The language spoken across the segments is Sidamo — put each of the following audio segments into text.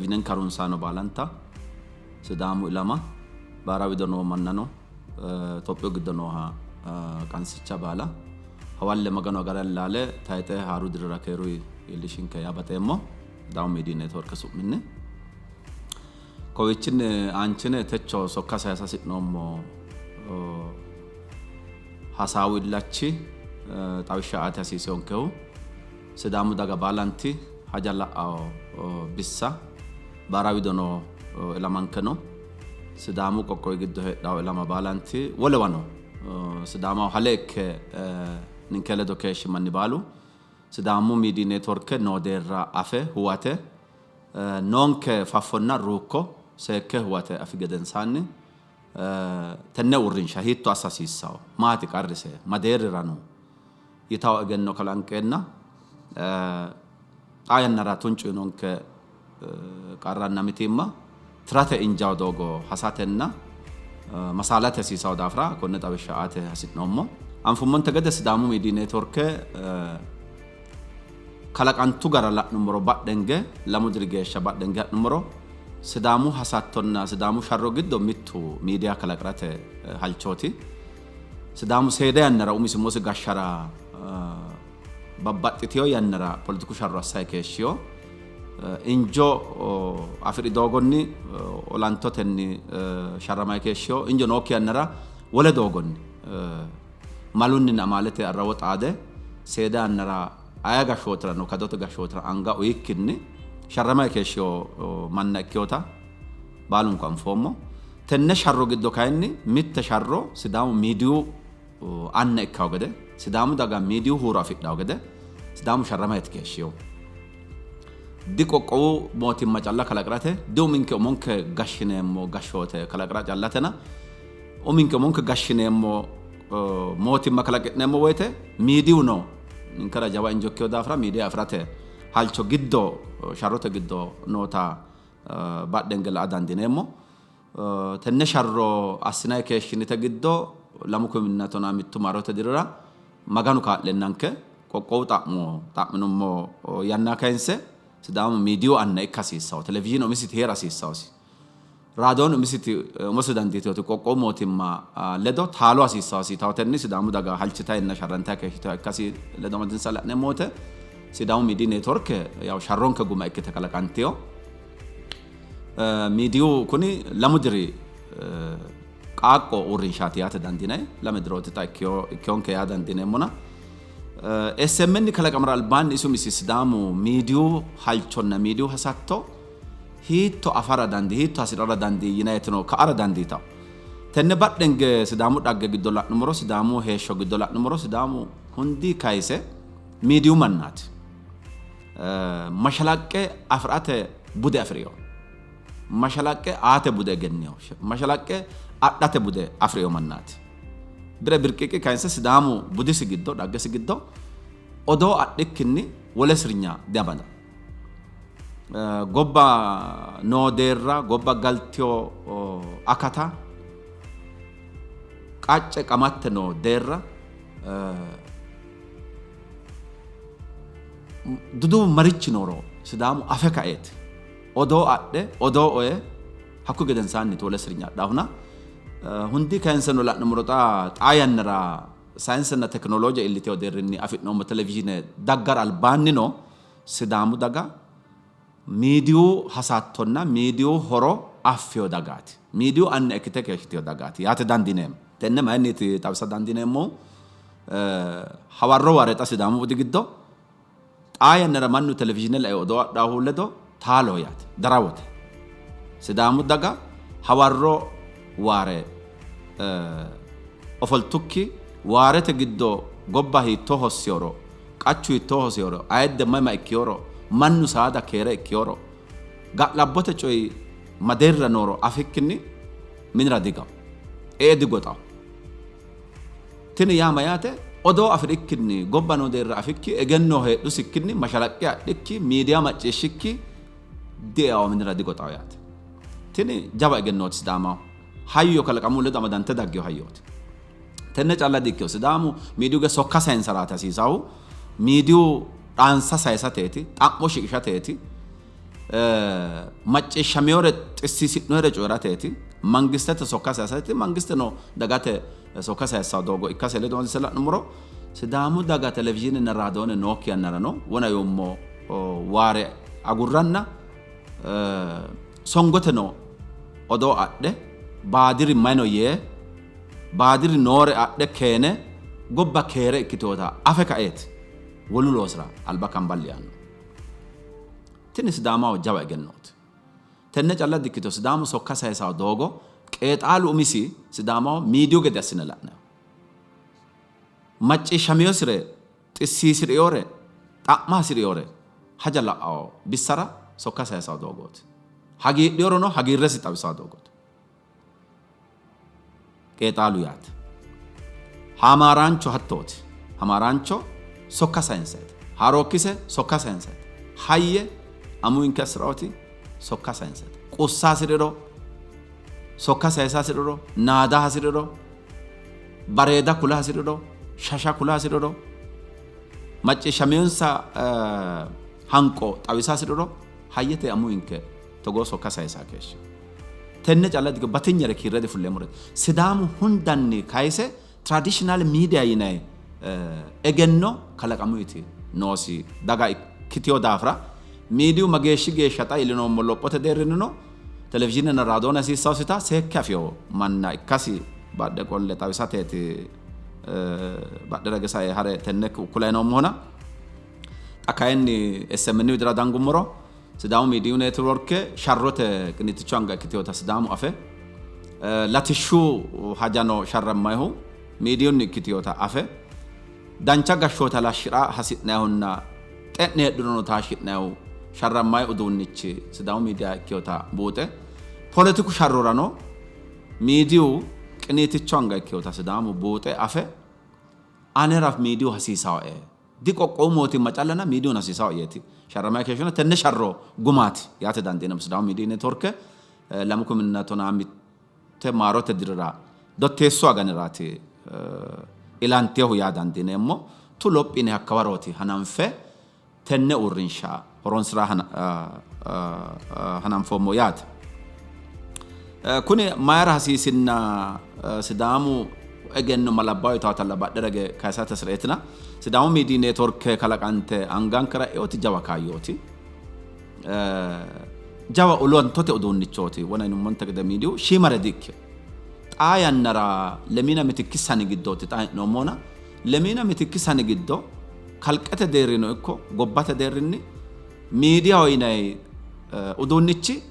Televizhiinenke harunsaano baalanta Sidaamu ilama baara wido noo mannano Itophiyu giddo nooha qansicha baala hawalle Maganu agare allaale tayixe haaru dirira keeru iillishinke yaa baxeemmo. Sidaamu Miidiyu Neetworke su'minni. Kowiichinni aanchine techo sokka sayisa hasi'noommo hasaawu illachi xawishsha aate hasiisinonkehu Sidaamu daga baalanti haja la'ao bissa baara wido noo ilamankeno Sidaamu qoqqowi giddo heedhawo ilama baalanti wolewano Sidaamaho hale ikke ninke ledo keeshshi manni baalu Sidaamu Miidiy Neetworke noo deerra afe huwate noonke faffonna ruukko seekke huwate afi gedensaanni tenne uurrinsha hiitto assa hasiissawo, maati qarrise, ma deerrira no yitawo egenno kalanqeenna xaa yannara tuncu yinonke qarranna mitiimma tirate injawo doogo hasatenna masaalate hasiisawo daafira konne xawishsha aate hasi'noommo. Anfummonte gede Sidaamu Miidiy Neetworke kalaqantu gara la'nummoro badhenge lamu diri geeshsha badhenge ha'nummoro Sidaamu hasattonna Sidaamu sharro giddo mittu miidiya kalaqi'rate halchooti. Sidaamu seeda yannara umisi umosi gashshara babbaxxitino yannara poletiku sharro assayi keeshshino. Injo afi'ri doogonni olantotenni sharramayi keeshshino. Injo nookki yannara wole doogonni malunninna amaalete arrawo xaade seeda yannara aye gashshootirano kadote gashshootira anga uyikkinni sharramayi keeshshino manna ikkinota baalunku anfoommo. Tenne sharro giddo kayinni mitte sharro Sidaamu miidiyu anna ikkawo gede, Sidaamu daga miidiyu huuro afidhawo gede Sidaamu sharramayiiti keeshshinohu. Di qoqqowu mootimma calla kalaqi'rate, di uminke umonke gashshineemmo gashshoote kalaqi'ra callatena uminke umonke gashshineemmo mootimma kalaqi'neemmo woyte miidiyu no ninkera jawa injo ikkino daafira miidiya afi'rate halcho giddo sharrote giddo noota badhenge la'a dandiineemmo. Tenne sharro assinanni keeshshinite giddo 2011 maarote dirira Maganu kaa'lennanke qoqqowu xa'mo xa'minummo yanna kayinse Sidaamu miidiyu anna ikka hasiissanno, televizhiine umisiti hee'ra hasiissannosi, raadoone umisiti umose dandiitinoti qoqqowu mootimma ledo taalo hasiissannosi yitawotenni Sidaamu daga halchitayinna sharrantayi keeshshitoha ikkasi ledo amadinsa la'neemmo woyte Sidaamu miidiyu neetworke yaw sharronke guma ikkite kalaqantino. Miidiyu kuni lamu diri qaaqqo uurrinshaati yaate dandiinanni. Lame dirooti xa ikkiyonke yaa dandiineemmona. SMN kalaqamara albaanni isu umisi Sidaamu miidiyu halchonna miidiyu hasatto hiitto afara dandii, hiitto hasi'rara dandii yinayitino ka'ara dandiitanno. Tenne badhenge Sidaamu dhagge giddo la'nummoro, Sidaamu heeshsho giddo la'nummoro Sidaamu hundi kayise miidiyu mannaati. Mashalaqqe afi'rate bude afi'rino. Mashalaqqe aate bude egennino. Mashalaqqe adhate bude afi'rino mannaati. Bire birqiiqi kayinse Sidaamu budisi giddo, dhaggesi giddo odoo adhikkinni wole sirnya diamada. Gobba noo deerra, gobba galtino akata, qacce qamatte noo deerra Duduwu marichi nooro Sidaamu afe kaeeti odoo adhe odoo oye hakkuyi gedensaanniiti wole sirnya adhaahuna. Hundi kayinseno la'nummoro xa xaa yannara sayinsenna tekinolooje iillitino deerrinni afi'noommo televizhiine daggara albaannino Sidaamu daga miidiyu hasattonna miidiyu horo affino dagaati. Miidiyu anna ikkite keeshshitino dagaati yaate dandiineemmo. Tenne mayinniiti xawisa dandiineemmohu? Hawarro ware xa Sidaamu budi giddo xaa yannara mannu televizhiine lae odoo adhaahu ledo taaloho yaate, darawote. Sidaamu daga hawarro waare ofoltukki waarete giddo gobba hiittoo hossiyoro, qachu hiittoo hosiyoro, ayidde may ma ikkiyoro, mannu saada keere ikkiyoro, ga'labbote coyi ma deerrira nooro afikkinni minira digawo, ee digoxawo. Tini yaa mayaate? Odoo afi'rikkinni, gobba noo deerra afikki, egenno heedhusikkinni, mashalaqqe adhikki, miidiya macciishshikki dieawo minira digoxawo yaate. Tini jawa egennooti Sidaamaho. Hayyo kalaqamu ledo amadante daggino hayyooti. Tenne calla di-ikkino. Sidaamu miidiyu gede sokka sayinsaraati hasiisaahu. Miidiyu dhaansa sayisateeti, xa'mo shiqishateeti. Macciishshaminore xissiisi'noyire coyi'rateeti, mangistete sokka sayisateeti, mangisteno dagate sokka sayissanno doogo ikkase ledo amadisiinse la'nummoro Sidaamu daga televizhiinenna raadoone nookki yannarano wona yoommo waare agurranna songoteno odoo adhe baadiri may no yee baadiri noore adhe keene gobba keere ikkitinota afe kaeeti wolu loosira alba kamballi yaanno. Tini Sidaamaho jawa egennooti. Tenne calla dikkitino, Sidaamu sokka sayisawo doogo qeexaalu umisi Sidaamaho miidiyu gede assine la'nanni. Macciishshamiyosire, xissiisi'riyore, xa'ma hasi'riyore haja la'awo bissara sokka sayisawo doogooti. Hagiidhiyorono hagiirresi xawisawo doogooti. Qeexaalu yaate. Hamaaraancho hattooti. Hamaaraancho sokka sayinsayti. Haarookkise sokka sayinsayti. Hayye amuwinke assi'raoti sokka sayinsayti. Qussa hasi'riro, sokka sayisa hasi'riro, naada hasi'riro, bareeda kula hasi'riro, shasha kula hasi'riro, macciishshaminonsa hanqo xawisa hasi'riro hayyete amuwinke togoo sokka sayisa keeshshino. Tenne calla dikkino batinyere kiirre difulleemmoreeti. Sidaamu hundanni kayise traditional media yinanni egenno kalaqamuyiti noosi daga ikkitino daafira miidiyu mageeshshi geeshsha xa iillinoommo lophote deerrinnino televizhiinenna raadoone hasiissawosita seekke afino manna ikkasi badhe qolle xawisateeti badhe rage sae hare tenne kulanni noommohuna. Xa kayinni SMN widira dangummoro Sidaamu Miidiyu Neetiworke sharrote qiniiticho anga ikkitinota Sidaamu afe, latishshu hajano sharrammayihu miidiyunni ikkitinota afe, dancha gashshoote halashshi'ra hasi'nayihunna xe'ne heedhurono taashshi'nayihu sharrammayi uduunnichi Sidaamu miidiya ikkinota buuxe, poletiku sharrorano miidiyu qiniiticho anga ikkinota Sidaamu buuxe afe, anera miidiyu hasiisawoe Di qoqqowu mootimma callana miidiyuno hasiisawo yeeti sharramay keeshshino. Tenne sharro gumaati yaate dandiineemmo. Sidaamu Miidiyu Neetworke 2015 maarote dirira Dotteessu aganiraati ilantinohu yaa dandiineemmo. Tu lophine hakkawarooti hananfe tenne uurrinsha horonsira hananfoommo yaate. Kuni mayra hasiisinna Sidaamu egenno malabbaho yitaatalla badhe rage kayisate hasireetina Sidaamu Miidiyu Neetworke kalaqante angankera eoti jawa kaayyooti. Jawa olantote uduunnichooti. Wona yinummonte gede miidiyu shiimare di ikkino. Xaa yannara lemiina mitikki sani giddooti xa hee'noommona lemiina mitikki sani giddo kalqete deerrino ikko gobbate deerrinni miidiyaho yinanni uduunnichi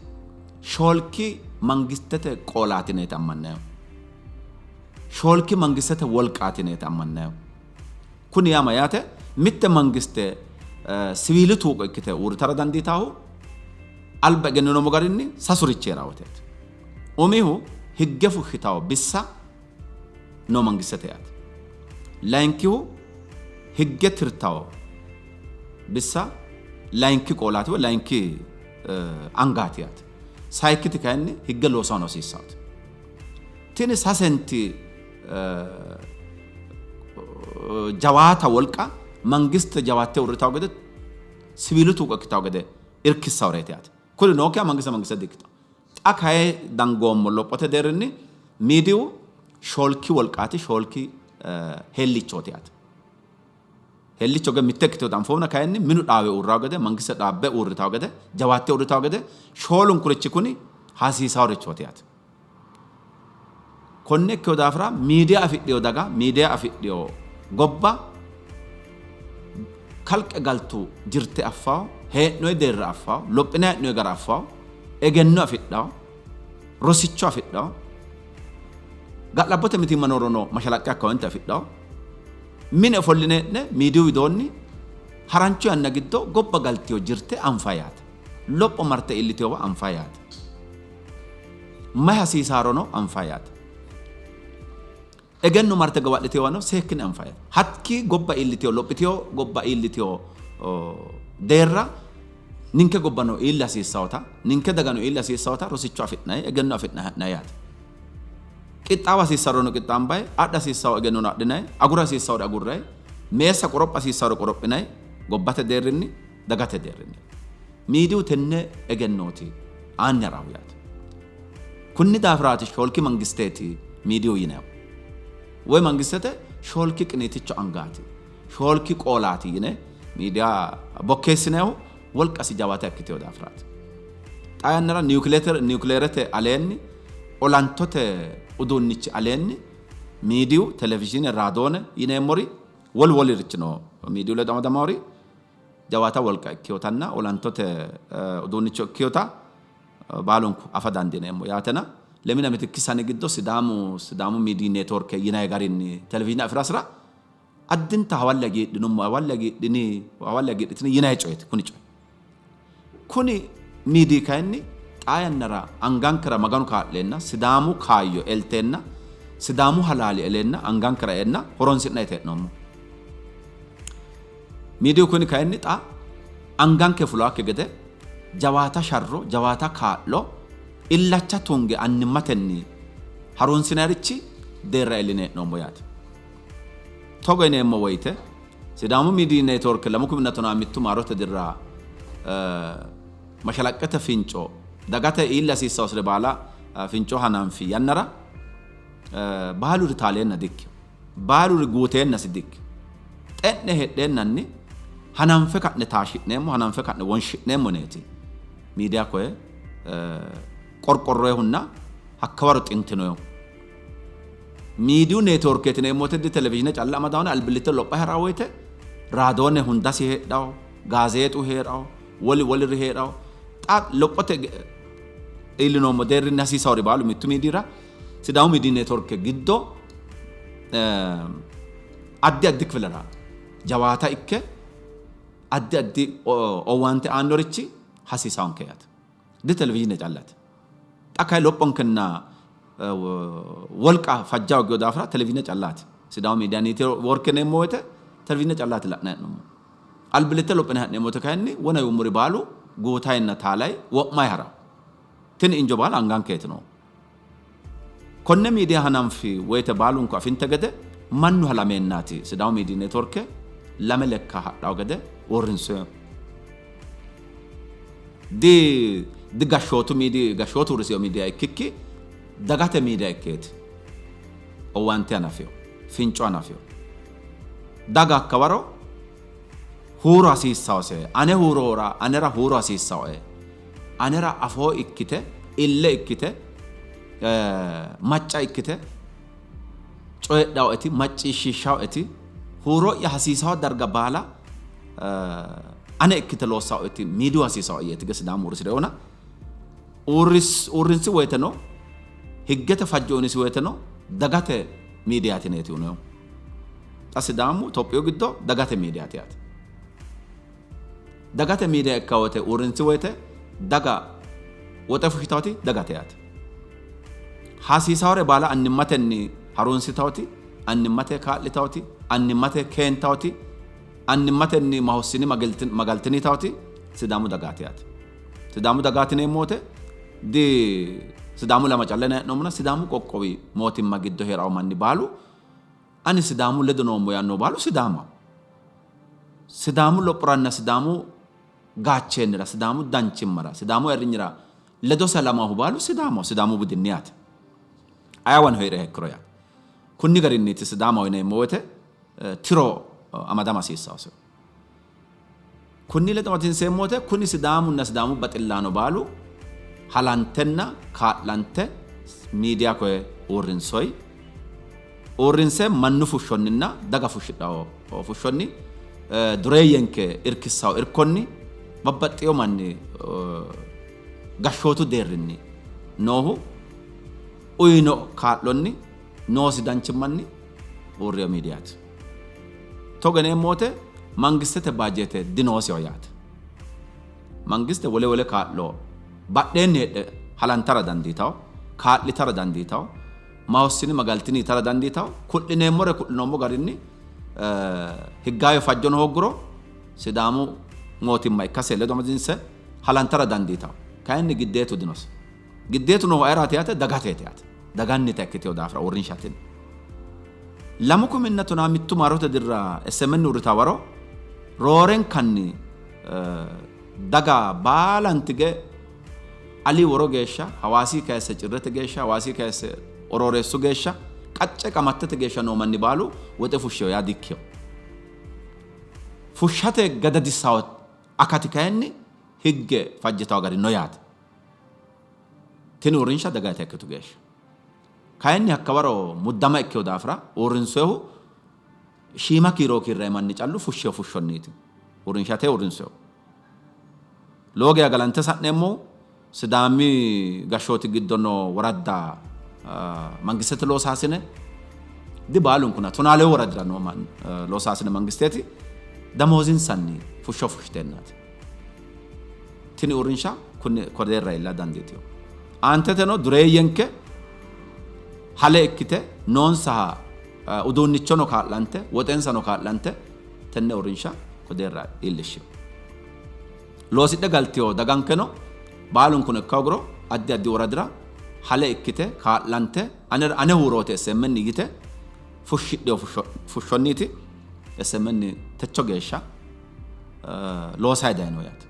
shoolki mangistete qoolaati yineeti ammannayihu. Shoolki mangistete wolqaati yineeti ammannayihu. Kuni yaa mayyaate? Mitte mangiste siwiilu tuuqo ikkite uurritara dandiitahu alba egenninoommo garinni sasurichi hee'raa woteeti. Umihu higge fushshitawo bissa noo mangistete yaate. Layinkihu higge tirtawo bissa layinki qoolaati woy layinki angaati yaate. Sayikkiti kayinni higge loosano hasiissaate. Tini sasenti jawaata wolqa mangiste jawaatte uurritawo gede siwiilu tuuqo ikkitawo gede irkissaworeeti yaate. Kuri nookkiha mangiste mangiste di''ikkitawo. Xa kayi dangoommo lophote deerrinni miidiyu shoolki wolqaati, shoolki heellichooti yaate. Heellicho gede mitte ikkitinota anfoomona kayinni minu dhaawe uurrawo gede, mangiste dhaabbe uurritawo gede, jawaatte uurritawo gede shoolunkurichi kuni hasiisaworichooti yaate. Konne ikkino daafira miidiya afidhino daga, miidiya afidhino gobba kalqe galtu jirte affawo, hee'noyi deerra affawo, lophinayi hee'noyi gara affawo, egenno afidhawo, rosicho afidhawo, ga'labbote mitiimma noorono mashalaqqe hakkawonte afidhawo. Mine ofolline hee'ne miidiyu widoonni harancho yanna giddo gobba galtiyo jirte anfayi yaate. Lopho marte iillitinowa anfayi yaate. Mayi hasiisaarono anfayi yaate. Egenno marte gawa'litewano seekkine anfayi yaate. Hakki gobba iillitewo lophitewo gobba iillitewo deerra ninke gobbano iilla hasiissawota ninke dagano iilla hasiissawota rosicho afi'nayi egenno afi'nayi ha'nayi yaate. Qixxaawa hasiissarono qixxaambayi, adha hasiissawo egennono adhinayi, agura hasiissawore agurrayi, meessa qoropha hasiissawore qorophinayi gobbate deerrinni dagate deerrinni. Miidiyu tenne egennooti aanni harahu yaate. Kunni daafiraati shoolki mangisteeti miidiyu yinayihu. Woy mangistete shoolki qiniiticho angaati, shoolki qoolaati yine miidiya bokkeessinayihu wolqasi jawaata ikkitino daafiraati. Xaa yannara niyukileerete aleenni, olantote uduunnichi aleenni miidiyu, televizhiine, raadoone yineemmori wolu wolirichino miidiyu ledo amadamawori jawaata wolqa ikkinotanna olantote uduunnicho ikkinota baalunku afa dandiineemmo yaatena lemina mitikki sani giddo Sidaamu Sidaamu Miidiyi Neetworke yinanni garinni televizhiine afi'rasira addinta hawalle hagiidhinummo, hawalle hagiidhini, hawalle hagiidhitini yinanni coyeeti kuni coyi. Kuni miidiyi kayinni xaa yannara angankera Maganu kaa'leenna Sidaamu kaayyo elteenna Sidaamu halaali eleenna angankera eenna horonsi'nanni hee'noommo. Miidiyu kuni kayinni xa anganke fulaakki gede jawaata sharro, jawaata kaa'lo, illacha tunge annimmatenni harunsinayrichi deerra iilline hee'noommo yaate. Togo yineemmo woyte Sidaamu Miidiyi Neetworke 2013 maarote dirra mashalaqqete finco dagate iilla hasiissawosire baala finco hananfi yannara baaluri taaleenna dikkino. Baaluri guuteennasi dikkino. Xe'ne heedheennanni hananfe ka'ne taashshi'neemmo, hananfe ka'ne wonshi'neemmo yineeti miidiya koye qorqorroyihunna hakkawaro xintinoyihu. Miidiyu neetworkeeti yineemmo woyte di televizhiine calla amadawona albillitte lopha ha'ra woyte raadoone hundasi heedhawo, gaazeexu hee'rawo, woli woliri hee'rawo. Xa lophote iillinoommo deerrinni hasiisawori baalu mittu miidiyira Sidaamu Miidiyu Neetworke giddo addi addi kifilera jawaata ikke addi addi owaante aannorichi hasiisawonke yaate. Di televizhiine callate. Xa kayi lophonkenna wolqa fajja hoggino daafira televizhiine callaati. Sidaamu Miidiya Neetworke yineemmo woyte televizhiine callaati la'nanni hee'noommohu. Albillitte lophine ha'neemmo woyte kayinni wona yuummori baalu guutayinna taalayi wo'mayi ha'ranno. Tini injo baala angankeeti noohu. Konne miidiya hananfi woyte baalunku afinte gede mannu halameennaati Sidaamu Miidiyi Neetworke lame lekka hadhawo gede uurrinsoonnihu. Di di gashshootu miidiyi gashshootu uurrisino miidiya ikkikki dagate miidiya ikkeeti owaante hanafino, finco hanafino. Daga hakkawaro huuro hasiissawose, ane huurora anera huuro hasiissawoe Anera afoo ikkite, ille ikkite, macca ikkite coyidhaoeti, macciishshiishshaoeti, huuro'ya hasiisawo darga baala ane ikkite loossaoeti miidiyu hasiisaoe yeeti Sidaamu uurrisi'reona. Uurrinsi woyteno higgete fajjo uyinisi woyteno dagate miidiyaati yineeti uyinohu. Xa Sidaamu Itophiyu giddo dagate miidiyaati yaate. Dagate miidiya ikka woyte uurrinsi woyte daga woxe fushshitawoti dagate yaate. Hasiisawore baala annimmatenni harunsitawoti, annimmate kaa'litawoti, annimmate keentawoti, annimmatenni mahossini magaltini yitawoti Sidaamu dagaati yaate. Sidaamu dagaati yineemmo woyte di Sidaamu ilama calla yinanni hee'noommona Sidaamu qoqqowi mootimma giddo hee'rawo manni baalu ani Sidaamu ledo noommo yaannohu baalu Sidaamaho. Sidaamu lophoranna Sidaamu gaacheennira, Sidaamu danchimmara, Sidaamu ayirrinyira ledose halamahu baalu Sidaamaho, Sidaamu budinni yaate. Ayewano hee'riha ikkiro yaate. Kunni garinniiti Sidaamaho yineemmo woyte tiro amadama hasiissawose. Kunni ledo amadisiinseemmo woyte kuni Sidaamunna Sidaamu baxillaano baalu halantenna kaa'lante miidiya koye uurrinsoyi. Uurrinse mannu fushshonninna daga fushshidhawo fushshonni dureeyyenke irkissawo irkonni babbaxxiyo manni gashshootu deerrinni noohu uyino kaa'lonni noosi danchimmanni uurriyo miidiyaati. Togo yineemmo wote mangistete baajeete dinoosiho yaate. Mangiste wole wole kaa'lo badheenni heedhe halantara dandiitawo, kaa'litara dandiitawo, ma hossini ma galtini yitara dandiitawo. Ku'lineemmore ku'linoommo garinni higgaawe fajjono hoogguro Sidaamu mootimma ikkase ledo amadisiinse halantara dandiitawo. Kayinni giddeetu dinose. Giddeetu noohu ayeraati yaate? Dagateeti yaate. Dagannita ikkitino daafira uurrinsha tini. 2013 maarote dirra SMN uurrita waro roorenkanni Daga baalanti ge ali woro geeshsha, Hawaasi kayisse Cirrete geeshsha, Hawaasi kayisse Orooreessu geeshsha, qacce qamattete geeshsha noo manni baalu woxe fushsheyo yaa dikkino. Fushshate gadadissawo akati kayinni higge fajjitawo gari no yaate. Tini uurrinsha dagayita ikkitu geeshsha. Kayinni hakkawaro muddama ikkino daafira uurrinsoyihu shiima kiiro kiirranni manni callu fushshino fushshonniiti uurrinshate uurrinsoyihu. Lowo geya galante sa'neemmohu Sidaami gashshooti giddo noo woradda mangistete loosaasine di baalunkuna tonaa lewu woradira noo loosaasine mangisteeti damoozinsanni fushsho fushshiteennaati. Tini uurrinsha ko deerra iilla dandiitino. Aanteteno dureeyyenke hale ikkite noonsaha uduunnichono kaa'lante woxensano kaa'lante tenne uurrinsha ko deerra iillishshino. Loosidhe galtino dagankeno baalunkuno ikka hoogiro addi addi woradira hale ikkite kaa'lante ane huurooti SMN yite fushshidhino fushshonniiti SMN techo geeshsha loosayi dayino yaate.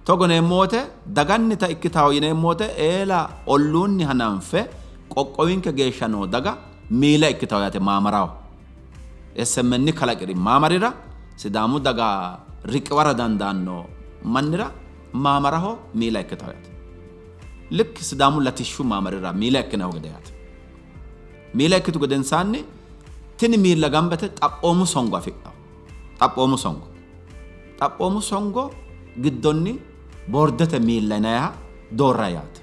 Togo yineemmo wote dagannita ikkitawo yineemmo wote eela olluunni hananfe qoqqowinke geeshsha noo daga miila ikkitawo yaate maamaraho. SMN kalaqi'ri maamarira Sidaamu daga riqiwara dandaanno mannira maamaraho miila ikkitawo yaate. Likk Sidaamu latishshu maamarira miila ikkinahu gede yaate. Miila ikkitu gedensaanni tini miilla gamba yite xaphoomu songo afidhanno. Xaphoomu songo. Xaphoomu songo giddonni boordete miilla yinayiha doorrayi yaate.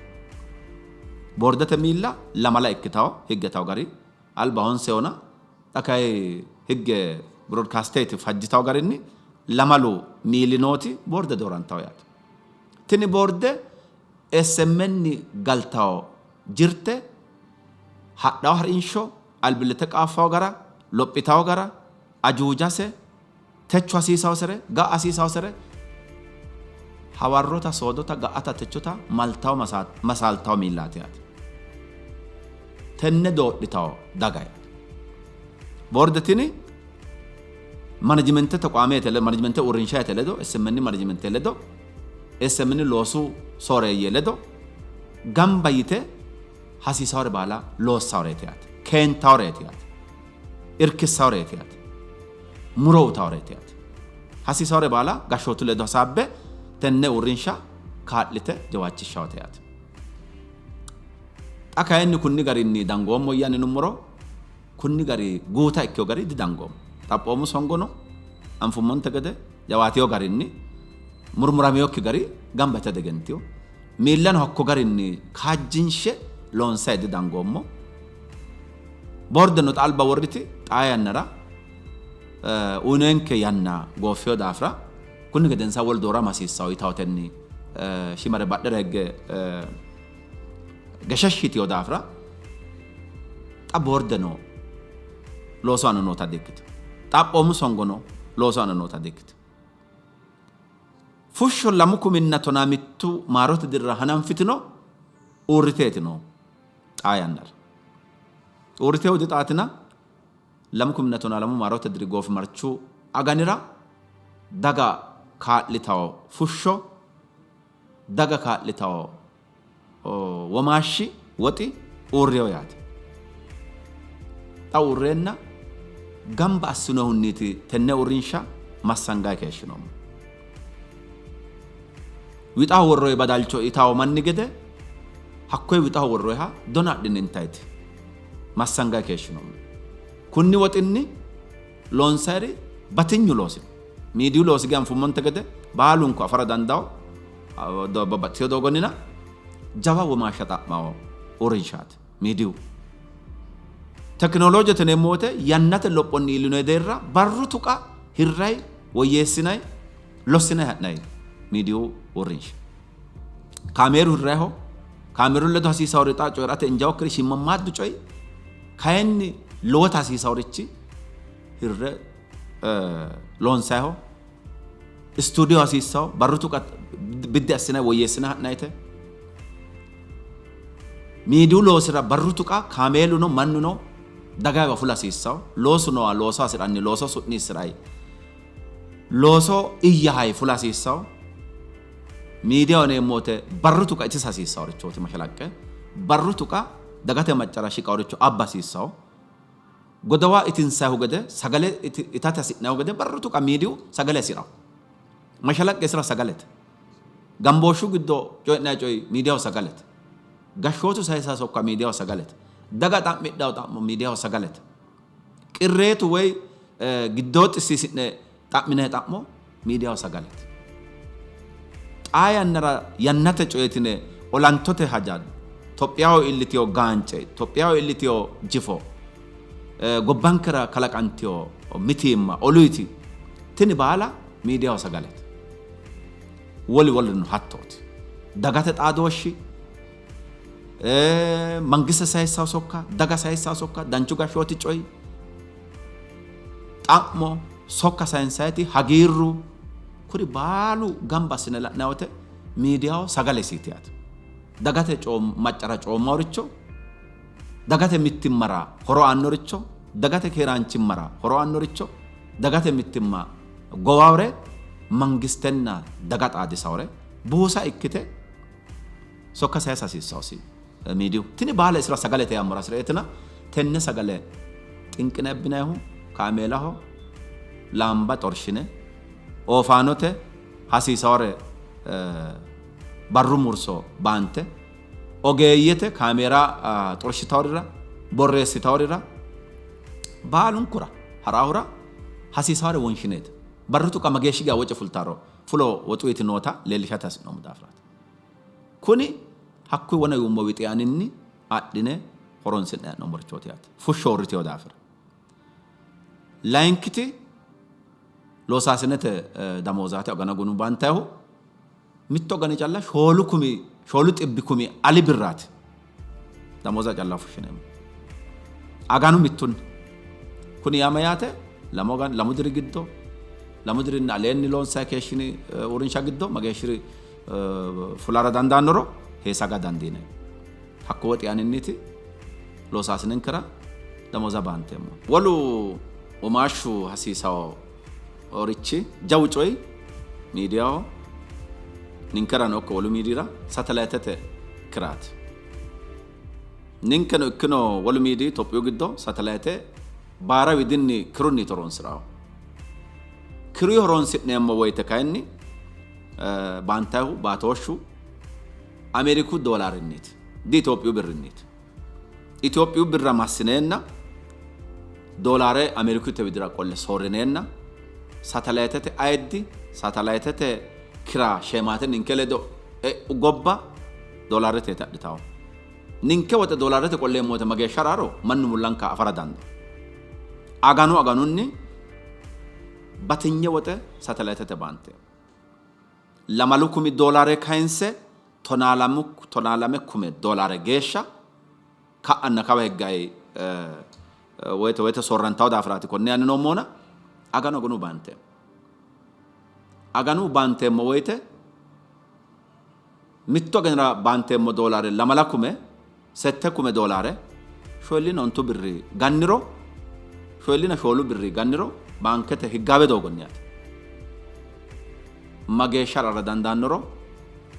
Boordete miilla lamala ikkitawo higge tawo gari alba honseyona xa kayi higge birodkasteeti fajjitawo garinni lamalu miili nooti boorde doorantawo yaate. Tini boorde SMN galtawo jirte hadhawo harinsho, albillitte qaaffawo gara, lophitawo gara, ajuujase, techo hasiisawosere, ga'a hasiisawosere, hawarrota, soodota, ga'ata, techota maltawo masaaltawo miillaati yaate. Tenne doodhitawo daga yaate. Boorde tini manajimente tequaamete ledo, manajimente uurrinshayete ledo, SMN manajimente ledo, SMN loosu sooreeyye ledo gamba yite hasiisawore baala loossaworeeti yaate. Keentaworeeti yaate. Irkissaworeeti yaate. Muro uytaworeeti yaate. Hasiisawore baala gashshootu ledo hasaabbe tenne uurrinsha kaa'lite jawaachishshawote yaate. Xa kayinni kunni garinni dangoommo yyanni yinummoro kunni gari guuta ikkino gari didangoommo. Xaphoomu songono anfummonte gede jawaatino garinni murmuraminokki gari gamba yite diegentino. Miillano hakko garinni kaajjinshe loonsayi didangoommo. Boordeno xa alba worriti xaa yannara uyinonke yanna gooffino daafira kunni gedensaanni wolu doorama hasiissanno yitawotenni shiimare badhera higge gesheshshi yitino daafira xa boordeno loosu aana noota dikkitino. Xaphoomu songono loosu aana noota dikkitino. Fushsho 2013 maarote dirra hananfitino uurriteeti noohu xaa yannara. Uurriteehu dixaatina 2012 maarote diri goofimarchu aganira daga kaa'litawo fushsho, daga kaa'litawo womaashshi, woxi, uurrino yaate. Xa uurreenna gamba assinohunniiti tenne uurrinsha massangayi keeshshinoommo. Wixaho worroyi badalcho itawo manni gede hakkoye wixaho worroyiha dona adhine intayiti massangayi keeshshinoommo. Kunni woxinni loonsayiri batinyu loosi no. Miidiyu loosi ge anfummonte gede baalunku afara dandawo babbaxxitino doogonnina jawa womaashsha xa'mawo uurrinshaati miidiyu. Tekinooloojete yineemmo woyte yannate lophonni iillinoyi deerra barru tuqa hirrayi, woyyeessinayi, lossinayi ha'nayi miidiyu uurrinsha. Kaameeru hirrayiho, kaameeru ledo hasiisawori xa coyi'rate injaawokkiri shiimmammaaddu coyi kayinni lowota hasiisaworichi hirre loonsayiho. Istuudiyo hasiissawo, barru tuqa biddi assinayi woyyeessinayi ha'nayite. Miidiyu loosira barru tuqa kaameeluno mannuno dagayiwa fula hasiissawo. Loosu noowa looso hasi'ranni looso su'niissi'rayi looso iyyahayi fula hasiissawo. Miidiyaho yineemmo woyte barru tuqa itisa hasiissaworichooti mashalaqqe. Barru tuqa dagate maccara shiqaworicho abba hasiissawo. Godowa itinsayihu gede sagale itate hasi'nayihu gede barru tuqa miidiyu sagale hasi'rawo. Mashalaqqe isira sagalete. Gambooshshu giddo coyi'nayi coyi miidiyaho sagalete. Gashshootu sayisawo sokka miidiyaho sagalete. Daga xa'midhawo xa'mo miidiyaho sagalete. Qirreetu woy giddoo xissiisi'ne xa'minayi xa'mo miidiyaho sagalete. Xaa yannara yannate coyeeti yine olantote haja, Tophiyaho iillitino gaance, Tophiyaho iillitino jifo, gobbankera kalaqantino mitiimma, oluyiti tini baala miidiyaho sagalete. Wolu wolurino hattooti. Dagate xaadooshshi, mangiste sayissawo sokka, daga sayissawo sokka, danchu gashshooti coyi, xa'mo, sokka sayinsayiti, hagiirru, kuri baalu gamba assine la'nanni woyte miidiyaho sagalesiiti yaate. Dagate maccara coommaworicho, dagate mittimmara horo aannoricho, dagate keeraanchimmara horo aannoricho, dagate mittimma gowawore, mangistenna daga xaadisawore buusa ikkite sokka sayisa hasiissawosi miidiyu. Tini baala isira sagalete yaammora hasi'reetina tenne sagale xinqine abbinayihu kaameelaho laamba xorshine oofaanote hasiisawore barru murso baante ogeeyyete kaameera xorshitaworira borreessitaworira baalunkura haraahura hasiisawore wonshineeti. Barru tuqa mageeshshi geya woce fultaro fulo woxuyiti noota leellishate hasi'noommo daafiraati. Kuni hakkuyi wona yuummo wixi aaninni adhine horonsi'ne hee'noommorichooti yaate. Fushsho uurritino daafira. Layinkiti loosaasinete damoozaati agana gunu baantayihu mitto agana calla shoolu kumi shoolu xibbi kumi ali birraati damooza calla fushshineemmo. Aganu mittunni. Kuni yaa mayyaate? Lamu agani lamu diri giddo lamu dirinni aleenni loonsayi keeshshini uurrinsha giddo mageeshshiri fulara dandaannoro heesaga dandiineemmo. Hakko woxi aaninniiti loosaasinenkera damooza baanteemmo. Wolu womaashshu hasiisaworichi jawu coyi miidiyaho ninkerano ikko wolu miidiyira satelayitete kiraati. Ninkeno ikkino wolu miidiyi Itophiyu giddo satelayite baara widinni kirunniiti horonsi'rannohu. Kiruyi horonsi'neemmo woyte kayinni baantayihu baatooshshu Ameeriku doolaarenniiti, di Itophiyu birrinniiti. Itophiyu birra massineenna doolaare Ameerikutte widira qolle soorrineenna satelayitete ayiddi satelayitete kira sheemaate ninke ledo e'u gobba doolaareteeti adhitawo. Ninke woxe doolaarete qolleemmo woyte mageeshsha raaro mannu mullanka afara dandaanno. Aganu aganunni batinye woxe satelayitete baanteemmo. Lamalu kumi doolaare kayinse tonaalamu tonaalame kume doolaare geeshsha ka'anna kawa higgayi woyte woyte soorrantawo daafiraati konne yaanni noommohuna aganu aganu baanteemmo. Aganu baanteemmo woyte mittu aganira baanteemmo doolaare lamala kume sette kume doolaare shoolina ontu birri ganniro shoolina shoolu birri ganniro baankete higgaawe doogonni yaate. Mageeshsha rara dandaannoro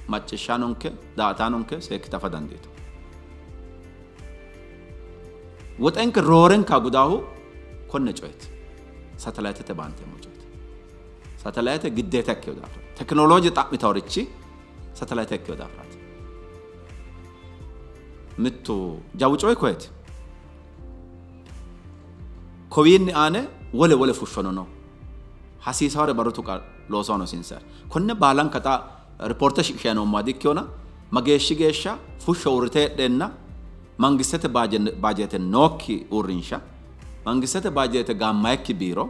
macciishshaanonke daa''ataanonke seekkite afa dandiitu. Woxenke roorenka gudaahu konne coyeeti. Satelayitete baanteemmo coyeeti. Satelayite giddeeta ikkino daafira tekinolooje xa'mitaworichi satelayite ikkino daafiraati. Mittu jawu coyi koyeeti. Kowiinni aane wole wole fushshono no. Hasiisawore barru tuqa loosono hasiinsare. Konne baalanka xa ripoorte shiqishayi noommoha dikkinona mageeshshi geeshsha fushsho uurrite heedheenna mangistete baajeete nookki uurrinsha, mangistete baajeete gaammayikki biiro,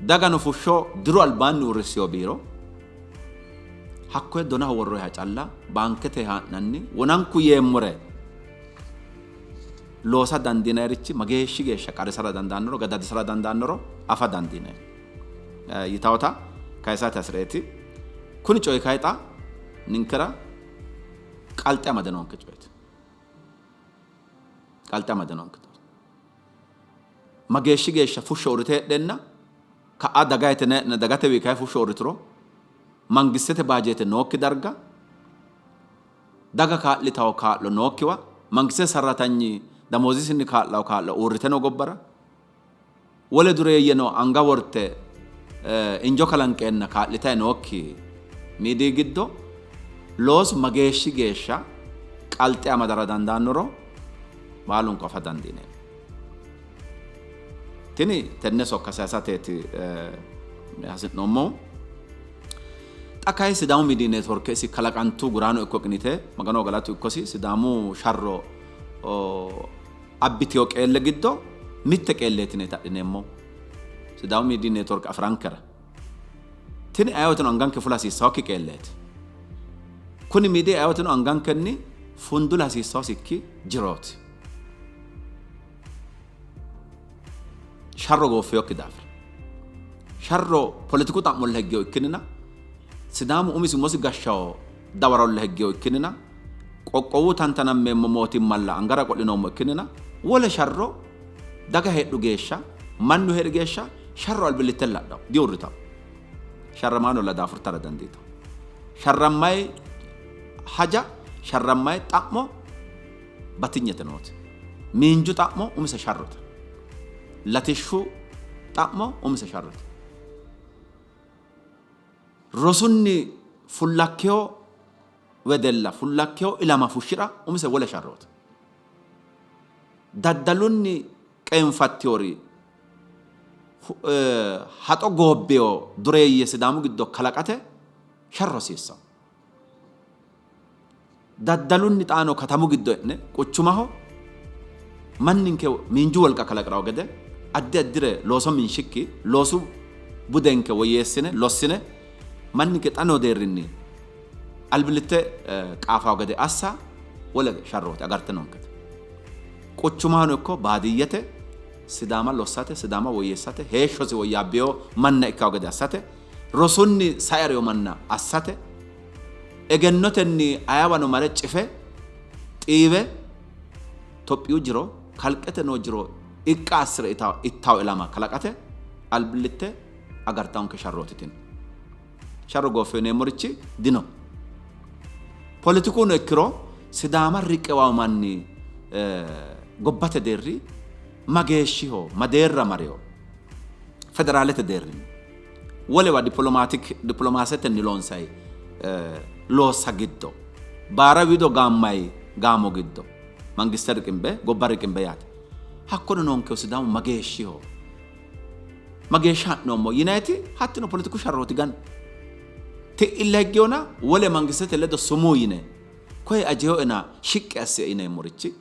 dagano fushsho diru albaanni uurrissino biiro, hakkoye donaho worroyiha calla baankete haa'nanni wonanku yeemmore loosa dandiinayirichi mageeshshi geeshsha qarrisara dandaannoro gadadisara dandaannoro afa dandiinanni yitawota kayisate hasi'reeti. Kuni coyi kayi xa ninkera qalxe amade noonke coyeeti. Qalxe amade noonke coyeeti. Mageeshshi geeshsha fushsho uurrite heedheenna ka'a daga yitine dagatewi kayi fushsho uurrituro Mangistete baajeete nookki darga, daga kaa'litawo kaa'lo nookkiwa, mangistete sarratanyi damoozisinni kaa'lawo kaa'lo uurrite noo gobbara, wole dureeyyeno anga worte injo kalanqeenna kaa'litayi nookki miidiyi giddo loosu mageeshshi geeshsha qalxe amadara dandaannoro baalunku afa dandiineemmo. Tini tenne sokka sayisateeti hasi'noommohu. Xa kayi Sidaamu Miidiyi Neetworke isi kalaqantu guraano ikko qiniite Maganoho galatu ikkosi Sidaamu sharro abbitino qeelle giddo mitte qeelleeti yine adhineemmo. Sidaamu Miidiyi Neetworke afi'rankera. Tini ayewoteno anganke fula hasiissannokki qeelleeti. Kuni miidiyi ayewoteno angankenni fundula hasiissannosikki jirooti. Sharro gooffinokki daafira. Sharro poletiku xa'molla higgeho ikkinnina Sidaamu umisi umosi gashshawo dawarolla higgeho ikkinnina qoqqowu tantanammeemmo mootimmalla angara qo'linoommo ikkinnina wole sharro daga heedhu geeshsha mannu hee'ri geeshsha sharro albillittella hadhawo diuurritawo. Sharramaanolla daafurtara dandiitawo. Sharrammayi haja sharrammayi xa'mo batinyete noote. Miinju xa'mo umise sharrote. Latishshu xa'mo umise sharrote. Rosunni fullakkeho wedella fullakkeho ilama fushshi'ra umise wole sharrooti. Daddalunni qeenfattiwori haxo goobbeyo dureeyye Sidaamu giddo kalaqate sharro hasiissanno. Daddalunni xaano katamu giddo e'ne quchumaho manninke miinju wolqa kalaqi'rawo gede addi addire looso minshikki loosu budenke woyyeessine lossine manninke xa noo deerrinni albillitte qaafawo gede assa wole sharrooti agarte noonkete. Quchumahono ikko baadiyyete Sidaama lossate, Sidaama woyyeessate, heeshshosi woyyaabbino manna ikkawo gede assate, rosunni sae manna assate, egennotenni ayewano mare cife xiiwe Tophiyu jiro kalqete noo jiro iqqa assire ittawo ilama kalaqate albillitte agartawonke sharrooti tini. Sharro gooffe yineemmorichi dino. Poletikuno ikkiro Sidaama riqiwawo manni gobbate deerri mageeshshiho ma deerra mareyo federaalete deerrinni wolewa dippilomaasetenni loonsayi loossa giddo baara wido gaammayi gaamo giddo mangiste riqimbe gobba riqimbe yaate hakkono noonkehu Sidaamu mageeshshiho mageeshsha ha'noommo yinayiti hattino poletiku sharrooti gana ti'illa higgewona wole mangistete ledo sumuu yine koye ajeyoena shiqqi asse yineemmorichi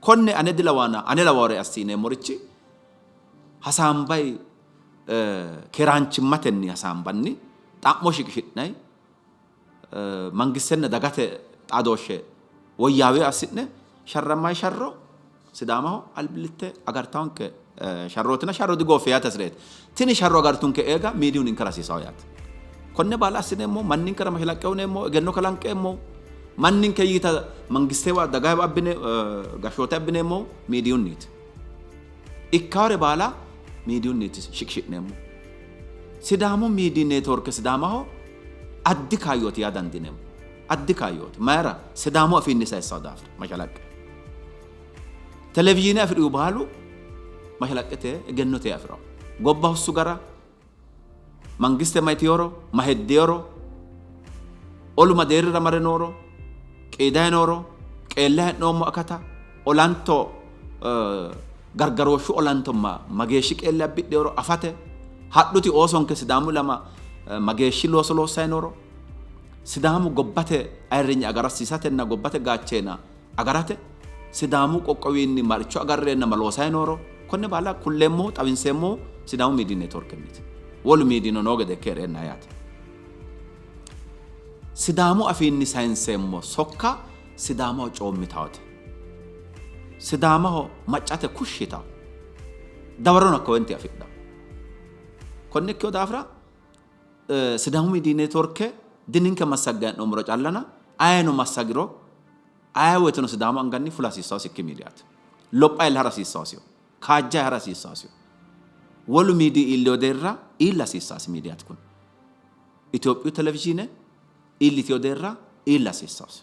konne ane dilawaana ane lawawore assi yineemmorichi hasaambayi keeraanchimmatenni hasaambanni xa'mo shiqishi'nay mangistenna dagate xaadooshshe woyyaawe assi'ne sharrammayi sharro Sidaamaho albillitte agartawonke sharrootina sharro digooffe yaate hasireeti. Tini sharro agartunke eega miidiyu ninkera hasiisawo yaate. Konne baala assineemmo manninkera mashalaqqe uneemmo egenno kalanqeemmo manninke yiita mangistewa dagawa abbine gashshoote abbineemmo miidiyunniiti. Ikkawore baala miidiyunniiti shiqishi'neemmo. Sidaamu miidiyi neetworke Sidaamaho addi kaayyooti yaa dandiineemmo. Addi kaayyooti. Mayira? Sidaamu afiinni sayissawo daafira mashalaqqe. Televizhiine afidhihu baalu mashalaqqete egennote afi'rawo. Gobba hossu gara, mangiste mayiteyoro, ma heddeyoro, olu ma deerrira mare nooro, qiidayi nooro, qeelle hee'noommo akata, olanto gargarooshshu olanto mageeshshi qeelle abbidheyoro afate, hadhuti oosonke Sidaamu ilama mageeshshi looso loossayi nooro, Sidaamu gobbate ayirrinye agarasiisatenna gobbate gaacheena agarate Sidaamu qoqqowinni maricho agarreenna ma loosayi nooro konne baala kulleemmohu xawinseemmohu Sidaamu miidiyi neetworkenniiti. Wolu miidiyino noo gede ikke hee'reenna yaate. Sidaamu afiinni sayinseemmo sokka Sidaamaho coommitaawote. Sidaamaho maccate kushshi yitawo. Dawarono hakkawenti afidhawo. Konne ikkino daafira Sidaamu miidiyi neetworke dininke massagga hee'noommoro callana ayeno massagiro aye woyteno Sidaamu anganni fula hasiissawosikki miidiyaati. Lopha hara hasiissawosiho. Kaajja hara hasiissawosiho. Wolu miidiyi iillewo deerra iilla hasiissasi miidiyaati kuni. Itophiyu televizhiine iillitino deerra iilla hasiissawose.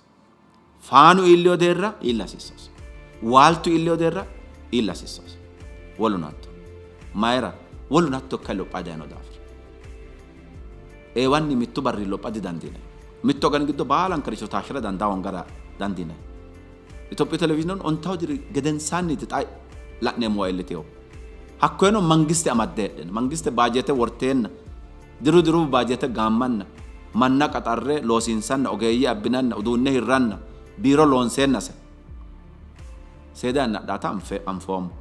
Faanu iillino deerra iilla hasiissawose. Waaltu iillino deerra iilla hasiissawose. Woluno hatto. Mayira? Woluno hatto ikka lopha dayino daafira. Eewanni mittu barri lopha didandiinanni. Mittu agani giddo baalankaricho taashshira dandaa hoongara dandiinanni. Itophiyu televizhiineno ontawu diri gedensaanniiti xa la'neemmowa iillitinohu. Hakkoyeno mangiste amadde heedheenna, mangiste baajeete worteenna, diru diru baajeete gaammanna, manna qaxarre loosiinsanna, ogeeyye abbinanna, uduunne hirranna, biiro loonseennase seeda yanna adhaata anfoommo.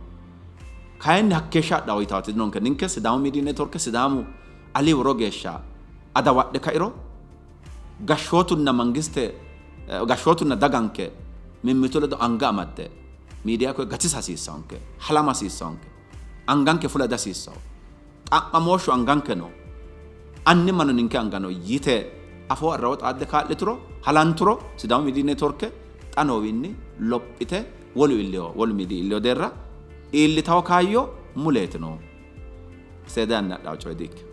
Kayinni hakkeeshsha adha woyitaati dinonke. Ninke Sidaamu Miidiyu Neetworke Sidaamu ali woro geeshsha adawadhe kairo gashshootunna mangiste gashshootunna daganke mimmitu ledo anga amadde miidiya koye gatisa hasiissawonke, halama hasiissawonke, anganke fula dihasiissawo, xa'mamooshshu anganke no, annimmano ninke anga no yite afoo arrawo xaadde kaa'lituro, halanturo Sidaamu Miidiyu Neetworke xa noowiinni lophite wolu iilliyo wolu miidiyi iilliyo deerra iillitawo kaayyo muleeti noohu. Seeda yanna adhawo coye di''ikkino.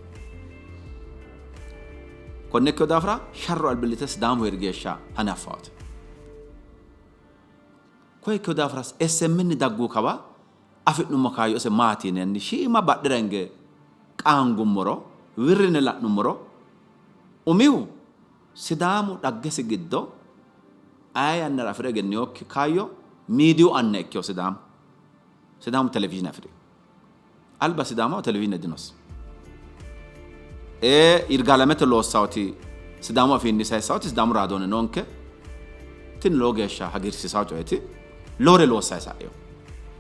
Konne ikkino daafira sharro albillitte Sidaamu heeri geeshsha hanaffawote. Koye ikkino daafira SMN daggu kawa afi'nummo kaayyo ise maati yinanni shiima badhera hinge qaangummoro wirrine la'nummoro umihu Sidaamu dhaggesi giddo aye yannara afi're egenninokki kaayyo miidiyu anna ikkino Sidaamu. Sidaamu televizhiine afi'rino. Alba Sidaamaho televizhiine dinosi. Ee Yirgaalamete loossawoti Sidaamu afiinni sayissawoti Sidaamu raadoone noonke. Tini lowo geeshsha hagiirsiisawo coyeeti. Lowore loossayi sa'ino.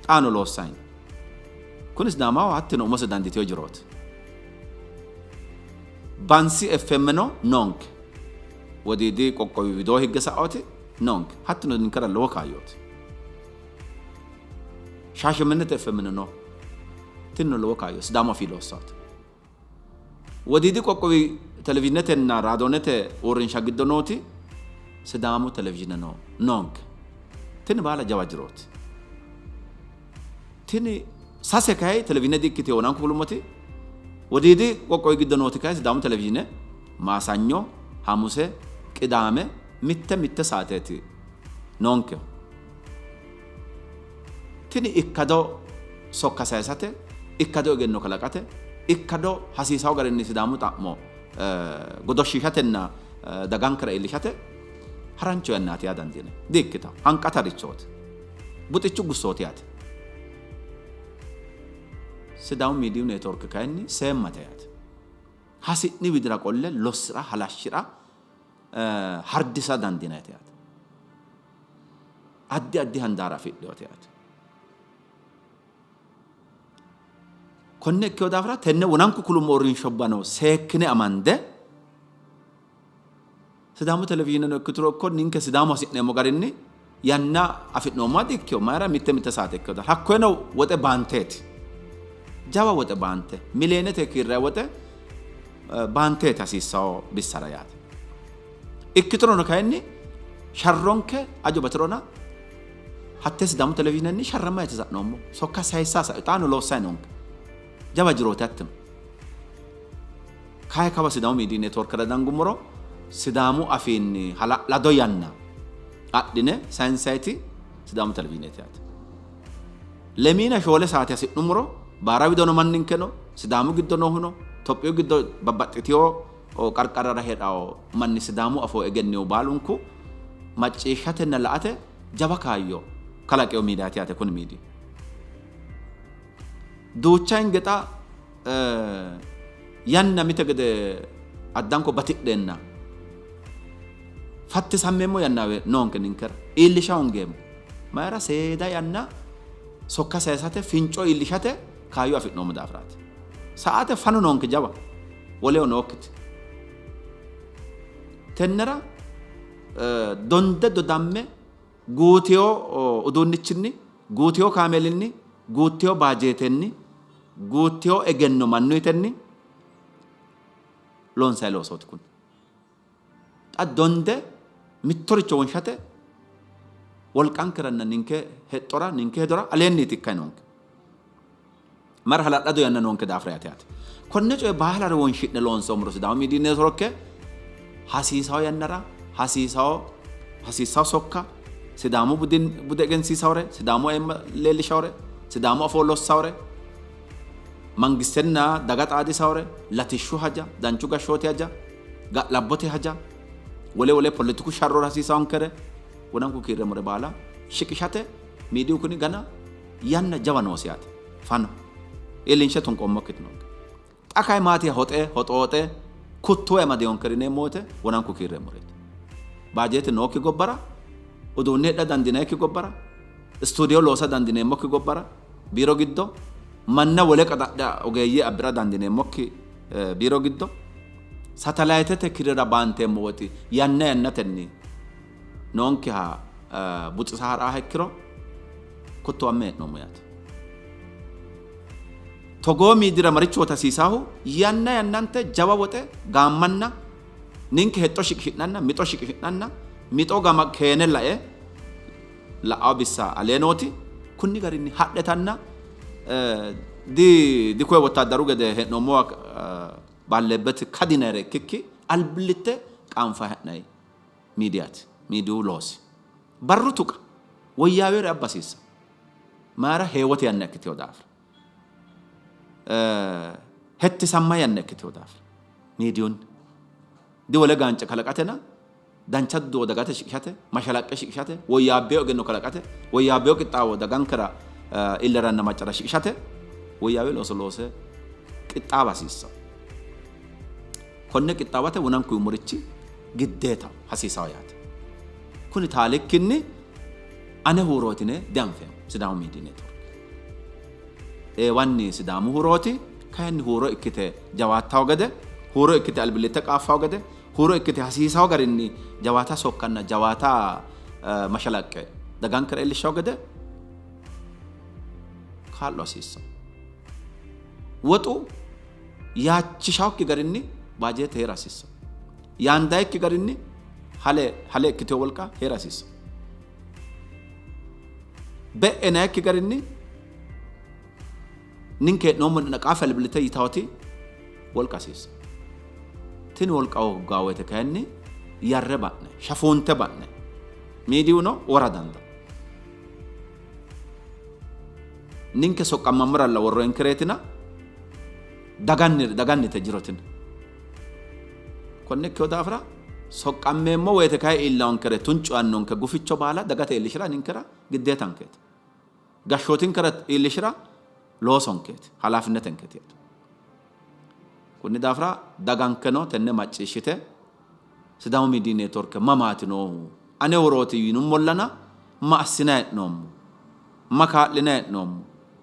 Xaano loossayi no. Kuni Sidaamaho hattino umose dandiitino jirooti. Bansi FM no noonke. Wodiidi qoqqowi widoo higge sa'oti noonke. Hattino ninkera lowo kaayyooti. Shaashemennete FM no no. Tinino lowo kaayyo Sidaamu afii loossaate. Wodiidi qoqqowi televizhinetenna raadoonete uurrinsha giddo nooti Sidaamu televizhiine no noonke. Tini baala jawa jirooti. Tini sase kayi televizhiine di''ikkitino wonanku kulummoti Wodiidi qoqqowi giddo nooti kayi Sidaamu televizhiine Maasanyo, Hamuse, Qidaame mitte mitte saateeti noonkehu. Tini ikkado sokka sayisate, ikkado egenno kalaqate, ikkado hasiisawo garinni Sidaamu xa'mo godoshshiishatenna dagankera iillishate harancho yannaati yaa dandiinanni. Di''ikkitawo, hanqatarichooti. Buxichu gussooti yaate. Sidaamu Miidiyu Neetworke kayinni seemmate yaate. Hasi'ni widira qolle lossi'ra, halashshi'ra, hardisa dandiinannite yaate. Addi addi handaara afidhinote yaate. Konne ikkino daafira tenne wonanku kulummo uurrinshubbano seekkine amande Sidaamu televizhiineno ikkituro ikko ninke Sidaamu hasi'neemmo garinni yanna afi'noommoha di-ikkino. Mayira mitte mitte saate ikkino daafira hakkoyeno woxe baanteeti. Jawa woxe baante miliyeenete kiirranni woxe baanteeti hasiissawo bissara yaate. Ikkiturono kayinni sharronke ajo batirona hattee Sidaamu televizhiinenni sharramma sa'noommo. Sokka sayissa xaano loossayi noonke. Jawa jirooti hattino. Kayi kawa Sidaamu Miidiyu Neetworkera dangummoro Sidaamu afiinni hala'lado yanna adhine sayinsayiti Sidaamu Televizhiineeti yaate. Lemiina shoole saate hasi'nummoro baara wido no manninkeno, Sidaamu giddo noohuno, Tophiyu giddo babbaxxitino qarqarrara heedhawo manni Sidaamu afoo egenninohu baalunku macciishshatenna la''ate jawa kaayyo kalaqino miidiyaati yaate kuni miidiyu. Duucha hinge xa yanna mite gede addanko batidheenna fattisammeemmo yanna noonke ninkera iillisha hongeemmo. Mayira seeda yanna sokka sayisate finco iillishate kaayyo afi'noommo daafiraati. Saate fano noonke jawa woleho nookkiti. Tennera donde dodamme guutino uduunnichinni, guutino kaameelinni, guuttino baajeetenni, guuttino egenno mannuyitenni loonsanni loosooti kuni. Xa donde mittoricho wonshate wolqankeranna ninke hexxora ninke hedora aleenniiti ikkanni noonke. Mara hala'lado yanna noonke daafira yaate yaate. Konne coye baalare wonshi'ne loonsoommoro Sidaamu Miidiyu Neetworke hasiisawo yannara hasiisawo hasiissawo sokka Sidaamu bude egensiisawore, Sidaamu ayimma leellishawore, Sidaamu afoo lossawore, mangistenna daga xaadisawore, latishshu haja, danchu gashshooti haja, ga'labbote haja, wole wole poletiku sharrora hasiisawonkere wonanku kiirreemmore baala shiqishate miidiyu kuni gana yanna jawa noosi yaate. Fano iillinshe tunqoommokkiti noonke. Xa kayi maati hoxe hoxooxe kuttuwe amadinonkeri yineemmo woyte wonanku kiirreemmoreeti. Baajeete nookki gobbara, uduunne hidha dandiinannikki gobbara, istuudiyo loosa dandiineemmokki gobbara, biiro giddo manna wole qaxadha ogeeyye abbi'ra dandiineemmokki biiro giddo satalayitete kirira baanteemmo woxi yanna yannatenni noonkeha buxisa ha'raaha ikkiro kuttuwamme hee'noommo yaate. Togoo miidira marichooti hasiisaahu? Yanna yannante jawa woxe gaammanna ninke hexxo shiqishi'nanna mixo shiqishi'nanna mixo gama keene lae la'awo bissa alee nooti kunni garinni hadhetanna di dikoye wottaaddaru gede hee'noommowa ballebbet kadinayre ikkikki albillitte qaanfayi ha'nayi miidiyaati miidiyu loosi barru tuqa woyyaawere abba hasiissa mayra heewote yanna ikkitewo daafira hettisamma yanna ikkitewo daafira miidiyunni di wole gaance kalaqatena dancha duduwo dagate shiqishate, mashalaqqe shiqishate, woyyaabbeo egenno kalaqate, woyyaabbeo qixxaawo dagankera illeranna maccara shiqishate woyyaawe looso loose qixxaawa hasiissanno. Konne qixxaawate wonanku yuummorichi giddeetaho hasiisawo yaate. Kuni taalikkinni ane huurooti yine dianfeemmo Sidaamu Miidiyi Neetworke. Eewanni Sidaamu huurooti, kayinni huuro ikkite jawaattawo gede, huuro ikkite albillitte qaaffawo gede, huuro ikkite hasiisawo garinni jawaata sokkanna jawaata mashalaqqe dagankera iillishshawo gede kaa'lo hasiissanno. Woxu yaachishawokki garinni baajeete hee'ra hasiissanno. Yaandayikki garinni hale hale ikkitewo wolqa hee'ra hasiissanno. Be'e nayikki garinni ninke hee'noommo naqaafe albillitte yitawoti wolqa hasiissanno. Tini wolqa hooggaa woyte kayinni yarre ba'ne, shafuunte ba'ne, miidiyuno wora dandaanno. Ninke soqqammammoralla worroyinkereetina daganni dagannite jirotina. Konne ikkino daafira soqqammeemmo woyte kayi iillawonkere tuncu yaannonke guficho baala dagate iillishira ninkera giddeetankeeti. Gashshootinkera iillishira loosonkeeti, halaafinnetenkeeti yaate. Kunni daafira dagankeno tenne macciishshite Sidaamu Miidiyi Neetworke mamaati noohu? Ane worooti yinummollana ma assinanni hee'noommo? Ma kaa'linanni hee'noommo?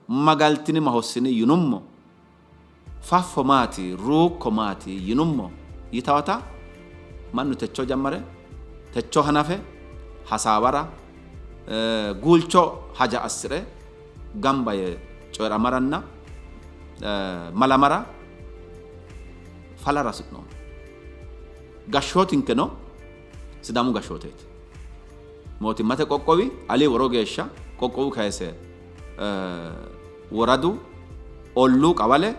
Ma galtini ma hossini yinummo? Faffo maati? Ruukko maati? Yinummo yitawota mannu techo jammare, techo hanafe hasaawara, guulcho haja assi're gamba yee coyi'ramaranna malamara falara hasi'noommo. Gashshootinkeno Sidaamu gashshooteeti. Mootimmate qoqqowi ali woro geeshsha qoqqowu kayise woradu, olluu, qawale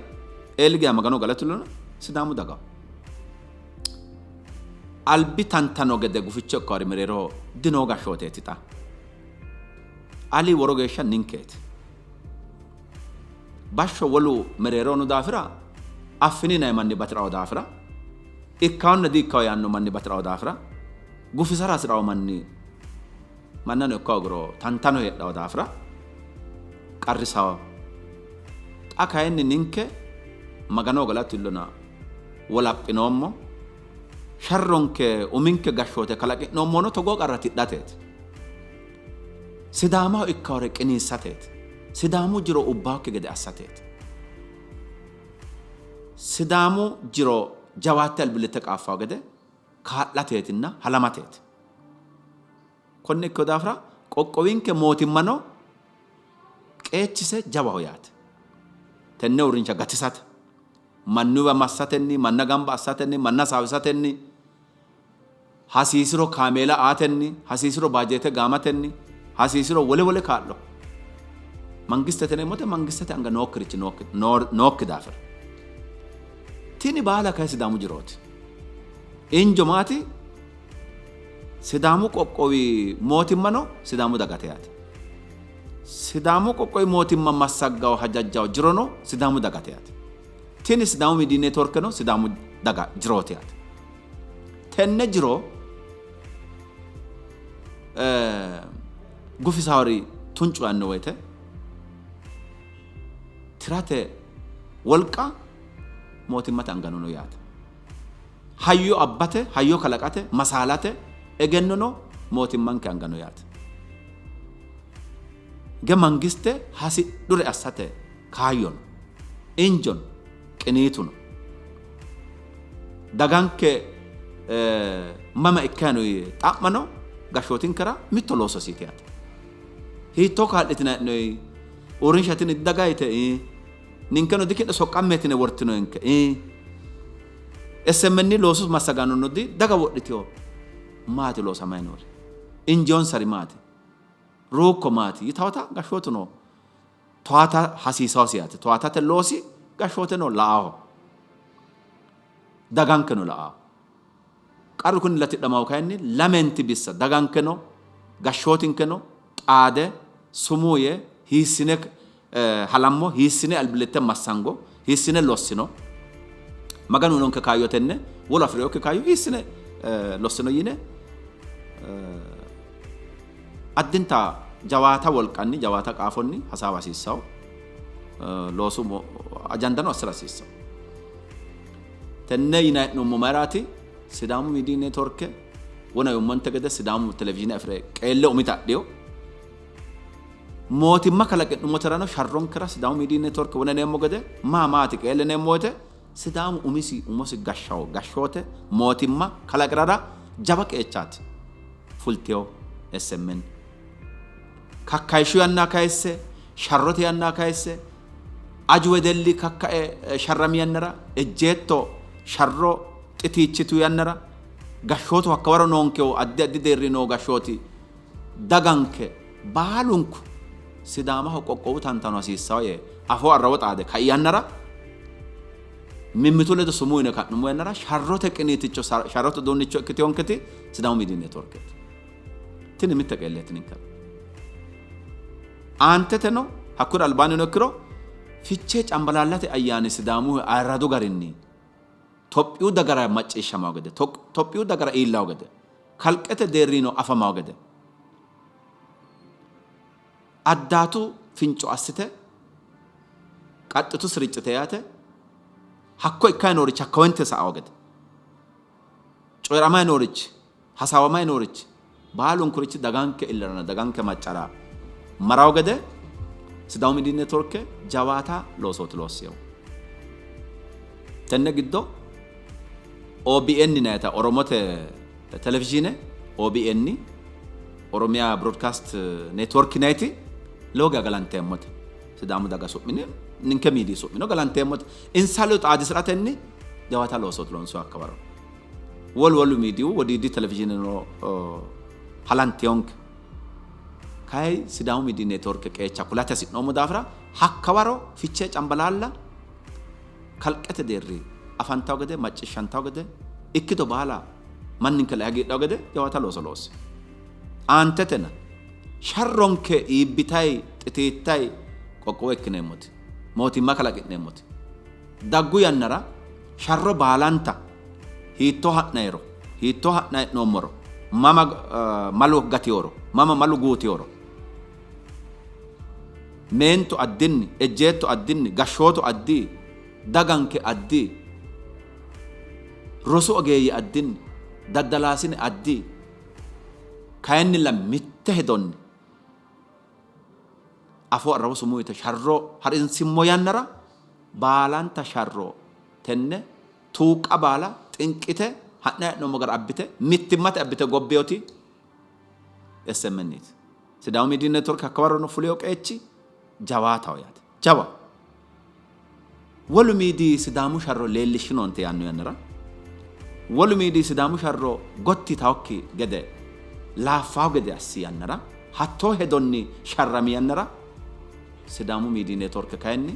eeli geya Magano galatulona Sidaamu dagaho. Albi tantano gede guficho ikkawori mereeroho dinoo gashshooteeti xa. Ali woro geeshsha ninkeeti. Bashsho wolu mereeroho no daafira affini yinanni manni bati'rawo daafira ikkawonna di ikkawo yaanno manni bati'rawo daafira gufisara hasi'rawo manni mannano ikka hoogiro tantano heedhawo daafira qarrisawo. Xa kayinni ninke Maganoho galatu illona wolaphinoommo. Sharronke uminke gashshoote kalaqi'noommohuno togoo qarra tidhateeti. Sidaamaho ikkawore qiniissateeti. Sidaamu jiro ubbaakki gede assateeti. Sidaamu jiro jawaatte albillitte qaaffawo gede kaa'lateetinna halamateeti. Konne ikkino daafira qoqqowinke mootimmano qeechise jawaho yaate. Tenne uurrinsha gatisate, mannuwa massatenni, manna gamba assatenni, manna hasaawisatenni, hasiisiro kaameela aatenni, hasiisiro baajeete gaamatenni, hasiisiro wole wole kaa'lo Mangistete yineemmote mangistete anga nookkirichi nookki daafira. Tini baala kayi Sidaamu jirooti. Injo maati? Sidaamu qoqqowi mootimmano Sidaamu dagate yaate. Sidaamu qoqqowi mootimma massaggawo hajajjawo jirono Sidaamu dagate yaate. Tini Sidaamu Miidiyi Neetworkeno Sidaamu daga jirooti yaate. Tenne jiro gufisaawori tuncu yaanno woyte tirate wolqa mootimmate angano no yaate. Hayyo abbate, hayyo kalaqate, masaalate egennono mootimmanke anga no yaate. Ge mangiste hasidhure assate kaayyo no, injo no, qiniitu no. Daganke mama ikkayi no yee xa'mano gashshootinkera mitto loososiiti yaate. Hiittoo kaa'litinanni hee'noyi? Uurrinsha tini didagayite? Ninkeno diki'ne soqqamme yitine wortinoyinke. SMN loosu massagaanono di daga wodhitino. Maati loosamay noori? Injoonsari maati? Ruukko maati? Yitawota gashshootuno towaata hasiisawosi yaate. Towaatate loosi gashshooteno la'aho. Dagankeno la'aho. Qarru kuni latidhamahu kayinni lamenti bissa dagankeno gashshootinkeno xaade sumuu yee hiissine halammo, hiissine albillitte massango, hiissine lossino, Maganu uyinonke kaayyo tenne wolu afi'rinokki kaayyo hiissine lossino yine addinta jawaata wolqanni jawaata qaafonni hasaawa hasiissawo, loosu ajandano assira hasiissawo. Tenne yinanni hee'noommo mayiraati? Sidaamu Miidiyi Neetworke wona yuummonte gede Sidaamu televizhiine afi're qeelle umita adhino. Mootimma kalaqi'nummoterano sharronkera Sidaamu Miidiyi Neetworke wona yineemmo gede maa maati qeelle yineemmo woyte Sidaamu umisi umosi gashshawo gashshoote mootimma kalaqi'rara jawa qeechaati fultino SMN. Kakkayishshu yanna kayisse, sharrote yanna kayisse, Aju wedelli kakkae sharrami yannara, ejjeetto sharro xitiichitu yannara, gashshootu hakkawaro noonkehu addi addi deerri noo gashshooti daganke baalunku Sidaamaho qoqqowu tantano hasiissanno yee afoo arrawo xaade kai yannara mimmitu ledo sumuu yine ka'nummo yannara sharrote qiniiticho sharrote uduunnicho ikkitinonketi Sidaamu Miidiyu Neetworkeeti. Tini mitte qeelleeti ninkera. Aanteteno hakkuri albaannino ikkiro Fichee Cambalaallate ayyaani Sidaamuhu ayirradu garinni Tophiyu dagara macciishshamawo gede, Tophiyu dagara iillawo gede, kalqete deerriino afamawo gede addaatu finco assite qaxxitu siriccite yaate hakko ikkayi noorichi hakkawente sa''awo gede coyi'ramayi noorichi hasaawamayi noorichi baalunkurichi daganke illeranna daganke maccara marawo gede Sidaamu Miidiyu Neetworke jawaata loosooti loossinohu. Tenne giddo OBN yinayita Oromote televizhiine OBN Oromiya Broadcast Network yinayiti lowo geya galanteemmote. Sidaamu daga su'mini ninke miidiyu su'mino galanteemmote. Insa ledo xaadisi'ratenni jawaata loosooti loonsohu hakka waro. Wolu wolu miidiyu Wodiidi televizhiineno halanteonke. Kayi Sidaamu Miidiyu Neetworke qeecha kulate hasi'noommo daafira hakkawaro Fichee Cambalaalla kalqete deerri afantawo gede macciishshantawo gede ikkito baala manninke lae hagiidhawo gede jawaata looso loossino. Aantetena sharronke iibbitayi xitiittayi qoqqowo ikkineemmoti mootimma kalaqi'neemmoti daggu yannara sharro baalanta hiittoo ha'nayiro, hiittoo ha'nanni hee'noommoro, mama malu gatiworo, mama malu guutiworo, meentu addinni, ejjeetto addinni, gashshootu addi, daganke addi, rosu ogeeyye addinni, daddalaasine addi, kayinnilla mitte hedonni afoo arrawo sumuu yite sharro ha'rinsimmo yannara baalanta sharro tenne tuuqqa baala xinqite ha'nanni hee'noommo gara abbite mittimmate abbite gobbeyoti SMNti. Sidaamu Miidiyu Neetwork hakkawarono fulino qeechi jawaataho yaate. Jawa. Wolu miidiyi Sidaamu sharro leellishshinoonte yaanno yannara wolu miidiyi Sidaamu sharro gotti yitawokki gede laaffawo gede assi yannara hattoo hedonni sharrami yannara. Sidaamu Miidiyi Neetworke kayinni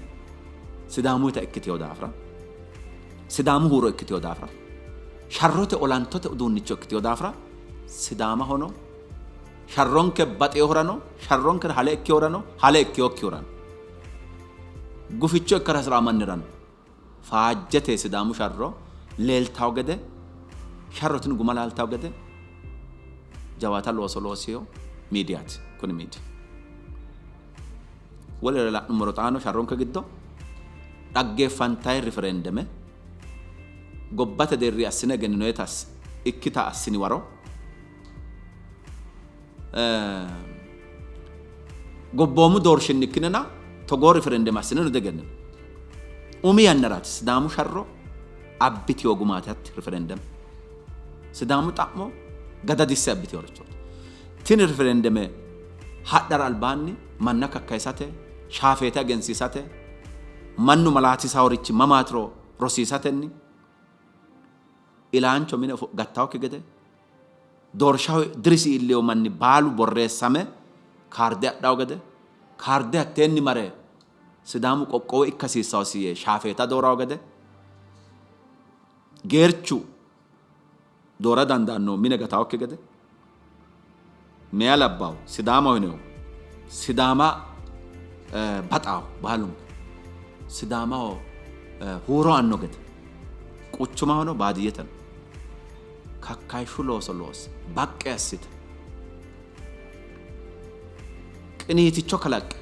Sidaamuyita ikkitino daafira, Sidaamu huuro ikkitino daafira, sharrote olantote uduunnicho ikkitino daafira Sidaamahono sharronke baxinohurano sharronkera hale ikkinohurano hale ikkinokkihurano guficho ikkara hasi'ranno mannirano faajjete Sidaamu sharro leeltawo gede sharro tini guma laaltawo gede jawaata looso loosino miidiyaati kuni miidiyi. Wolere la'nummoro xaano sharronke giddo dhaggeeffantayi riferendeme gobbate deerri assine egenninoyita ikkita assini waro gobboomu doorshinni ikkinena togoo riferendeme assineno diegennino. Umi yannaraati Sidaamu sharro abbitiyo gumaati hatti riferendeme. Sidaamu xa'mo gadadisse abbitiyorichooti. Tini riferendeme hadhara albaanni manna kakkayisate, shaafeeta egensiisate, mannu malaatisaworichi mamaatiro rosiisatenni ilaancho mine gattawokki gede doorshaho dirisi iilleyo manni baalu borreessame kaarde adhawo gede, kaarde hatteenni mare Sidaamu qoqqowo ikka hasiissawosi yee shaafeeta doorawo gede, geerchu doora dandaannohu mine gatawokki gede, meya labbaahu Sidaamaho yinehu Sidaama baxaahu baalunku Sidaamaho huuro aanno gede quchumahono baadiyyeteno kakkayishshu looso loosse baqqi assite qiniiticho kalaqqe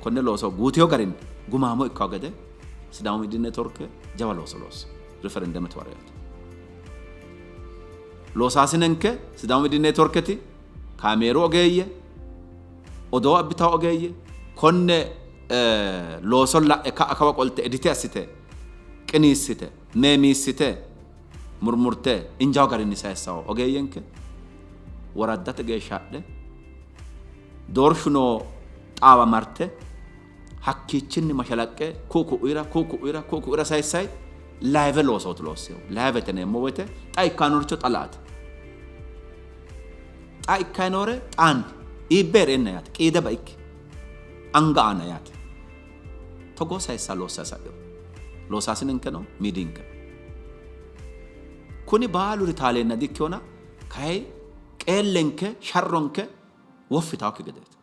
konne looso guutino garinni gumaamo ikkawo gede Sidaamu Miidiyu Neetworke jawa looso loosse riferendemete waro yaate. Loosaasinenke Sidaamu Miidiyu Neetworketi kaameeru ogeeyye, odoo abbitawo ogeeyye konne looso la'e ka'a kawa qolte edite assite qiniissite meemiissite murmurte injawo garinni sayissawo ogeeyyenke woraddate geeshsha hadhe doorshu noo xaawa marte hakkiichinni mashalaqqe ku'u ku'uyira ku'u ku'uyira ku'u ku'uyira sayissay live loosooti loossinohu. Livete yineemmo woyte xa ikkanoricho xa la''ate. Xa ikkayi noore xaanni iibbe hee'reenna yaate qiide baikki anga aana yaate. Togoo sayissa loossa sa'ino. Loosaasinenkeno miidiyinkeno. Kuni baaluri taaleenna dikkinona kayi qeellenke sharronke woffitaakki gedeeti.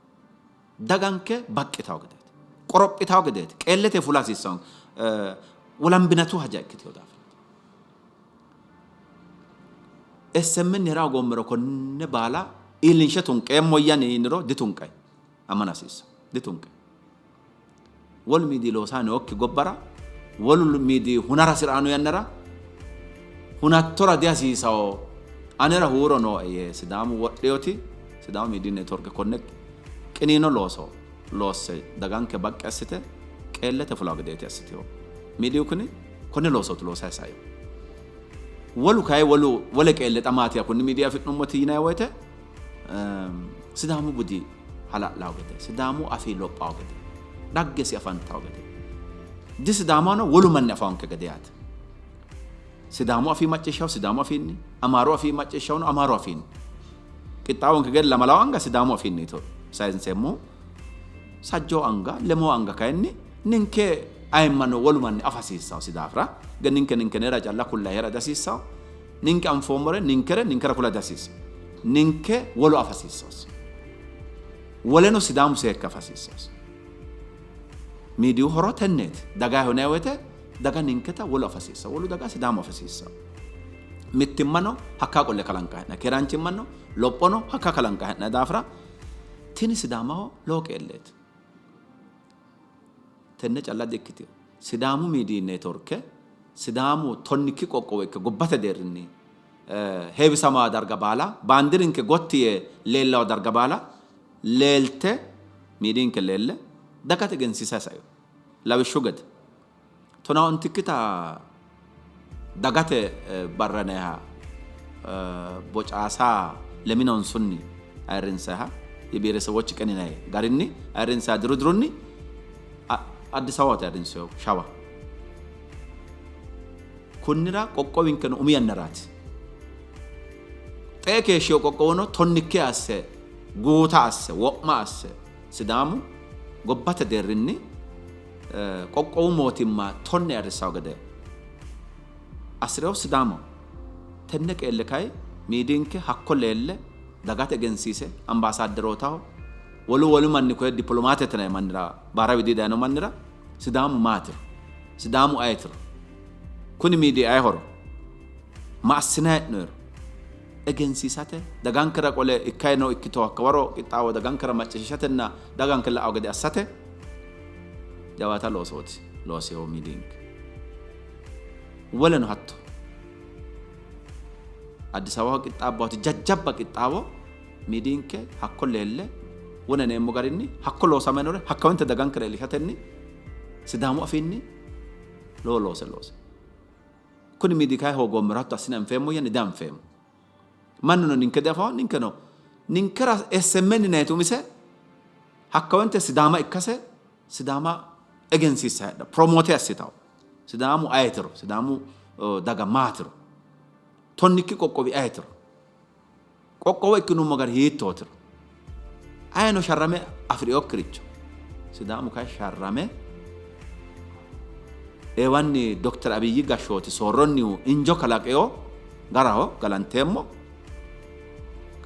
Daganke baqqitawo gedeeti. Qorophitawo gedeeti. Qeellete fula hasiissanno. Wolambinatu haja ikkitino daafira. SMN hira hogoommero konne baala iillinshe tunqeemmoyyani yiniro ditunqay. Ammana hasiissanno. Ditunqay. Wolu miidiyi loosaa nookki gobbara wolu miidiyi hunara hasi'ranno yannara hunattora dihasiisawo anera huuro nooe yee Sidaamu wodhiyoti Sidaamu Miidiyu Neetworke konne qiniino looso loosse daganke baqqi assite qeellete fulawo gedeeti assitino. Miidiyu kuni konne loosooti loosayi saino. Wolu kayi wolu wole qeelle xa maati kunni miidiya afi'nummoti yinanni woyte Sidaamu budi hala'lawo gede, Sidaamu afii lophawo gede, dhaggesi afantawo gede, di Sidaamano wolu manni afaanke gede yaate. Sidaamu afii macciishshawo Sidaamu afiinni, Amaaru afii macciishshawano Amaaru afiinni. Qixxaawonke gede lamalawo anga Sidaamu afiinni to sayinseemmohu, sajjoo anga, lemoo anga kayinni ninke ayimmano wolu manni afa hasiissawo Sidaafira. Ge ninke ninkeneera calla kullayi hee'ra dihasiissawo. Ninke anfoommore ninkere ninkera kula dihasiissawo. Ninke wolu afa hasiissawosi. Woleno Sidaamu seekke afa hasiissawosi. Miidiyu horo tenneeti. Daga yinanni woyte daga ninketa wolu afa hasiissawo. Wolu daga Sidaamu afa hasiissawo. Mittimmano hakkaa qolle kalanqayi hee'nayi. Keeraanchimmano lophono hakkaa kalanqayi hee'nayi daafira tini Sidaamaho lowo qeelleeti. Tenne calla di''ikkitino. Sidaamu Miidiyi Neetworke Sidaamu tonnikki qoqqowo ikke gobbate deerrinni heewisamawo darga baala baandirinke gotti yee leellawo darga baala leelte miidiyinke leelle dagate egensiisayi saino. Lawishshu gede tonaa ontikkita dagate barra yinayiha Bocaasa leminonsunni ayirrinsayiha yebiheresewochi qen yinayi garinni ayirrinsayiha diru dirunni Addis Ababaho ayirrinsoyihu Shawa. Kunnira qoqqowinkeno umi yannaraati. Xee keeshshino qoqqowono tonnikki asse guuta asse wo'ma asse Sidaamu gobbate deerrinni qoqqowu mootimma tonne ayirrissawo gede assi'rinohu Sidaamaho. Tenne qeelle kay miidinke hakko leelle dagate egensiise ambaasaadderootaho wolu wolu manni koye dippiloomaatete yinanni mannira baara widii dayino mannira Sidaamu maatiro, Sidaamu ayetiro, kuni miidiyi ayehoro, ma assinanni hee'noyiro egensiisate dagankera qole ikkayi noo ikkito hakkawaro qixxaawo dagankera macciishshatenna daganke la'awo gede assate jawaata loosooti loosinohu miidiyinke. Woleno hatto Addis Ababaho qixxaabbawoti jajjabba qixxaawo miidiyinke hakko leelle wona yineemmo garinni hakko loosamanore hakkawonte dagankera iillishatenni Sidaamu afiinni lowo loose loose. Kuni miidiyi kayi hoogoommero hatto assine anfeemmo yanni dianfeemmo. Mannuno ninke diafawo, ninkeno ninkera SMN yinanniti umise hakkawonte Sidaama ikkase Sidaama egensiissa heedha promote assitawo. Sidaamu ayetiro, Sidaamu daga maatiro, tonnikki qoqqowi ayetiro, qoqqowo ikkinummo gari hiittootiro, ayeno sharrame afi'rinokkiricho Sidaamu kayi sharrame eewanni Dokter Abiyi gashshooti soorronnihu injo kalaqeyo garaho galanteemmo.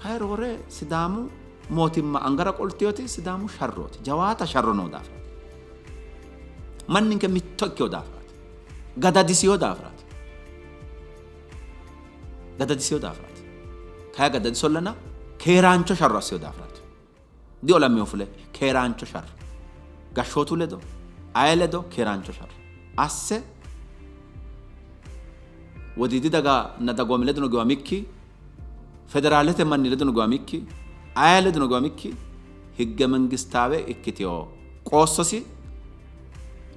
Kayi roore Sidaamu mootimma angara qoltiyoti Sidaamu sharrooti. Jawaata sharro noo daafiraati. Manninke mitto ikkeyo daafiraati. Gadadisiyo daafiraati. Gadadisiyo daafiraati. Kayi gadadisollana keeraancho sharro assiyo daafiraati. Diolamino fule keeraancho sharro. Gashshootu ledo, aye ledo keeraancho sharro asse wodiidi daganna dagoomi ledono giwamikki, federaalete manni ledono giwamikki, aye ledono giwamikki higge mengistaawe ikkitino qoossosi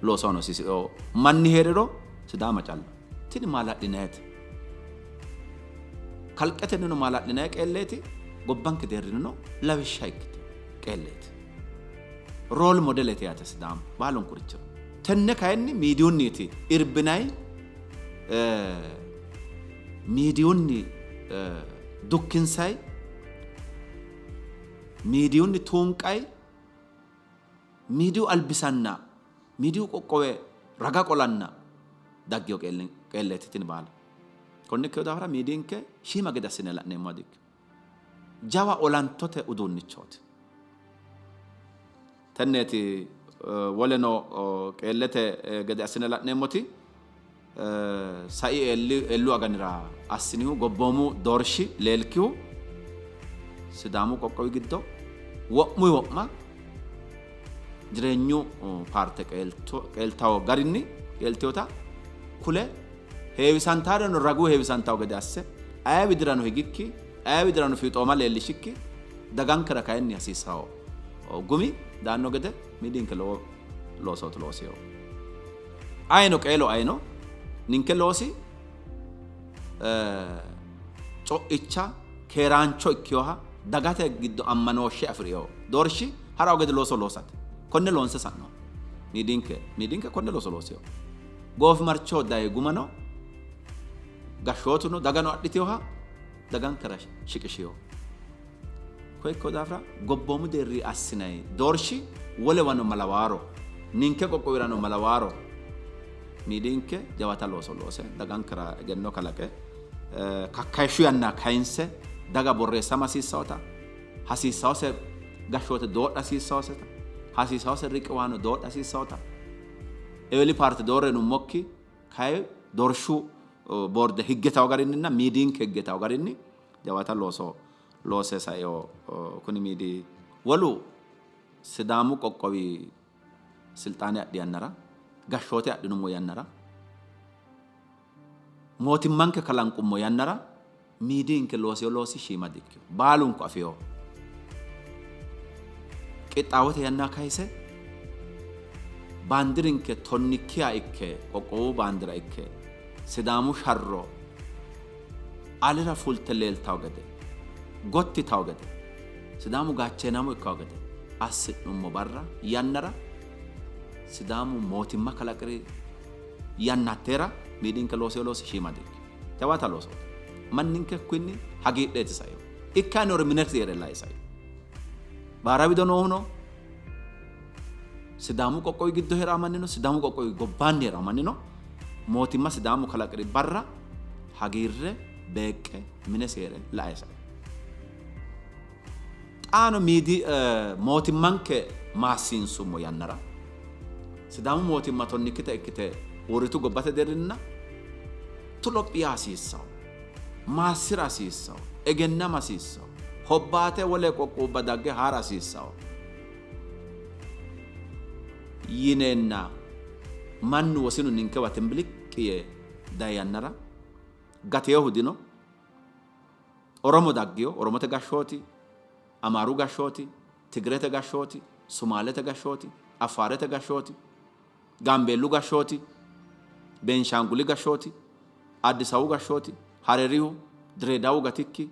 looso hosiisino manni hee'riro Sidaama calla. Tini maala'linayite. Kalqetennino maala'linayi qeelleeti, gobbanke deerrinnino lawishsha ikkitino qeelleeti. Rool modelete yaate Sidaamu baalunkurichira. Tenne kayinni miidiyunniti irbinayi, miidiyunni dukkinsayi, miidiyunni tuunqayi, miidiyu albisanna miidiyu qoqqowe raga qolanna daggino qeelleeti tini baala. Konne ikkino daafira miidiyinke shiima gede assine la'neemmoha di''ikkino. Jawa olantote uduunnichooti. Tenneeti woleno qeellete gede assine la'neemmoti sai eellu aganira assinihu gobboomu doorshi leelkihu Sidaamu qoqqowi giddo wo'muyi wo'ma jireenyu paarte qeeltawo garinni qeeltinota kule heewisantaareno ragu heewisantawo gede asse aye widirano higikki aye widirano fiixooma leellishikki dagankera kayinni hasiisawo gumi daanno gede miidinke lowo loosooti loosino. Ayino qeelo ayino ninke loosi co'icha keeraancho ikkinoha dagate giddo ammanooshshe afi'rino doorshi ha'rawo gede looso loosate. Konne loonse sa'no. Miidinke miidinke konne looso loosino. Goofimarchoho daye gumano gashshootuno dagano adhitinoha dagankera shiqishino. Koye ikkino daafira gobboomu deerri assinanni doorshi wolewano malawaaro, ninke qoqqowirano malawaaro miidinke jawaata looso loose dagankera egenno kalaqe kakkayishshu yanna kayinse daga borreessama hasiissawota, hasiissawose gashshoote doodha hasiissawoseta, hasiissawose riqiwaano doodha hasiissawota, eweli paarte doorre yinummokki kayi doorshu boorde higgetawo garinninna miidinke higgetawo garinni jawaata looso loose saino kuni miidi. Wolu Sidaamu qoqqowi silxaane adhi yannara, gashshoote adhinummo yannara, mootimmanke kalanqummo yannara miidiyinke loosino loosi shiima dikkino. Baalunku afino. Qixxaawote yanna kayise baandirinke tonnikkiha ikke qoqqowu baandira ikke Sidaamu sharro alira fulte leeltawo gede, gotti yitawo gede, Sidaamu gaacheenaamo ikkawo gede assi'nummo barra yannara Sidaamu mootimma kalaqiri yanna hatteera miidinke loosino loosi shiima di''ikkino. Jawaata loosooti. Manninke hakkuinni hagiidheeti saino. Ikkayi noori minesi hee're lae saino. Baara wido noohuno, Sidaamu qoqqowi giddo hee'rawo mannino Sidaamu qoqqowi gobbaanni hee'rawo mannino mootimma Sidaamu kalaqiri barra hagiirre beeqqe minesi hee're lae sai. Xaano miidi mootimmanke maassiinsummo yannara Sidaamu mootimma tonnikkita ikkite uurritu gobbate deerrinna tulophiya hasiissawo, maassi'ra hasiissawo, egennama hasiissawo, hobbaate wole qoqqowubba dagge haa'ra hasiissawo yineenna mannu wosinu ninkewa timbiliqqi yee dayi yannara gateyohu dino. Oromo daggino, Oromote gashshooti, Amaaru gashshooti, Tigirete gashshooti, Sumaalete gashshooti, Affaarete gashshooti, Gaambeellu gashshooti, Beenshaanguli gashshooti, Addis Ababu gashshooti, Harerihu, Direedawu gatikki,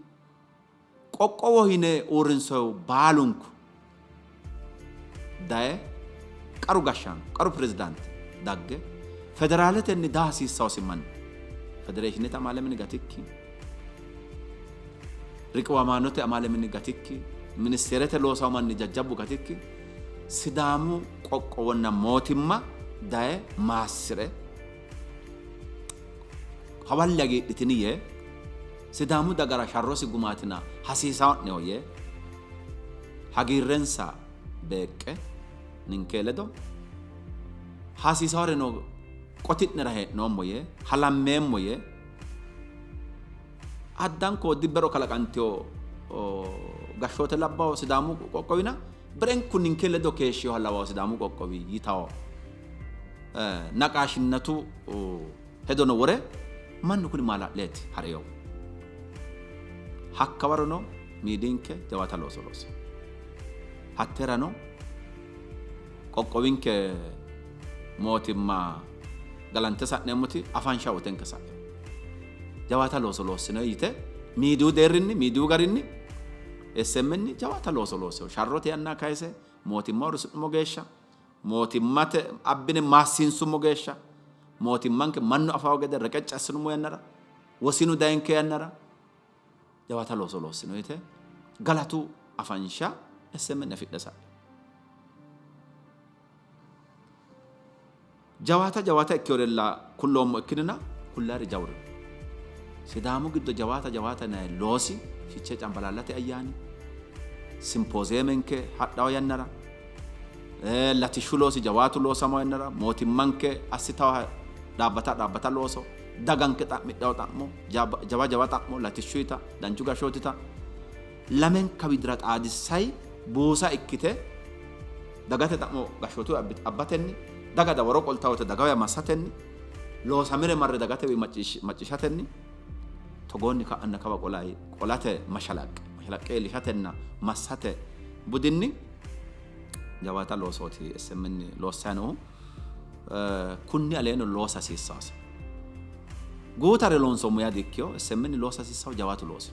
qoqqowoho yine uurrinsoyihu baalunku daye qaru gashshaano, qaru pirezidaante dagge federaaletenni daa hasiissawosi manni federeeshinete amaale mini gatikki, riqiwamaanote amaale mini gatikki, ministeerete loosawo manni jajjabbu gatikki Sidaamu qoqqowonna mootimma daye maassi're hawalle hagiidhitini yee Sidaamu dagara sharrosi gumaatina hasiisao'neho yee hagiirrensa beeqqe ninke ledo hasiisaworeno qoti'nera hee'noommo yee halammeemmo yee addanko dibbero kalaqantino gashshoote labbawo Sidaamu qoqqowina berenku ninke ledo keeshshiyoha lawawo Sidaamu qoqqowi yitawo naqaashinnatu hedono wore mannu kuni maala'leeti ha'riyohu. Hakkawarono miidinke jawaata looso loosi. Hatteerano qoqqowinke mootimma galante sa'neemmoti afansha utenke sa'e. Jawaata looso loossino yite miidiyu deerrinni miidiyu garinni SMN jawaata looso loosino. Sharrote yanna kayise mootimma uurrisi'nummo geeshsha mootimmate abbine maassiinsummo geeshsha mootimmanke mannu afawo gede reqecci assinummo yannara wosinu dayinke yannara jawaata looso loossino yite galatu afansha SMN afidhe sa'e. Jawaata jawaata ikkiyorella kulloommo ikkinnina kullaari jawuri. Sidaamu giddo jawaata jawaata yinanni loosi Fichee Cambalaallate ayyaani, simpooziyemenke hadhawo yannara, latishshu loosi jawaatu loosamawo yannara, mootimmanke assitawoha dhaabbata dhaabbata looso, daganke xa'midhawo xa'mo, jawa jawa xa'mo latishshuyita, danchu gashshootita lamenka widira xaadissay buusa ikkite dagate xa'mo gashshootu abbatenni daga dawaro qoltawo woyte dagawa massatenni loosamire marre dagatewi macciishshatenni togoonni ka'anna kawa qolate mashalaqqe mashalaqqe iillishatenna massate budinni jawaata loosooti SMN loossanni noohu. Kunni aleenno loosa hasiissaase. Guutare loonsoommo yaa di''ikkino, SMN loosa hasiissahu jawaatu loosi.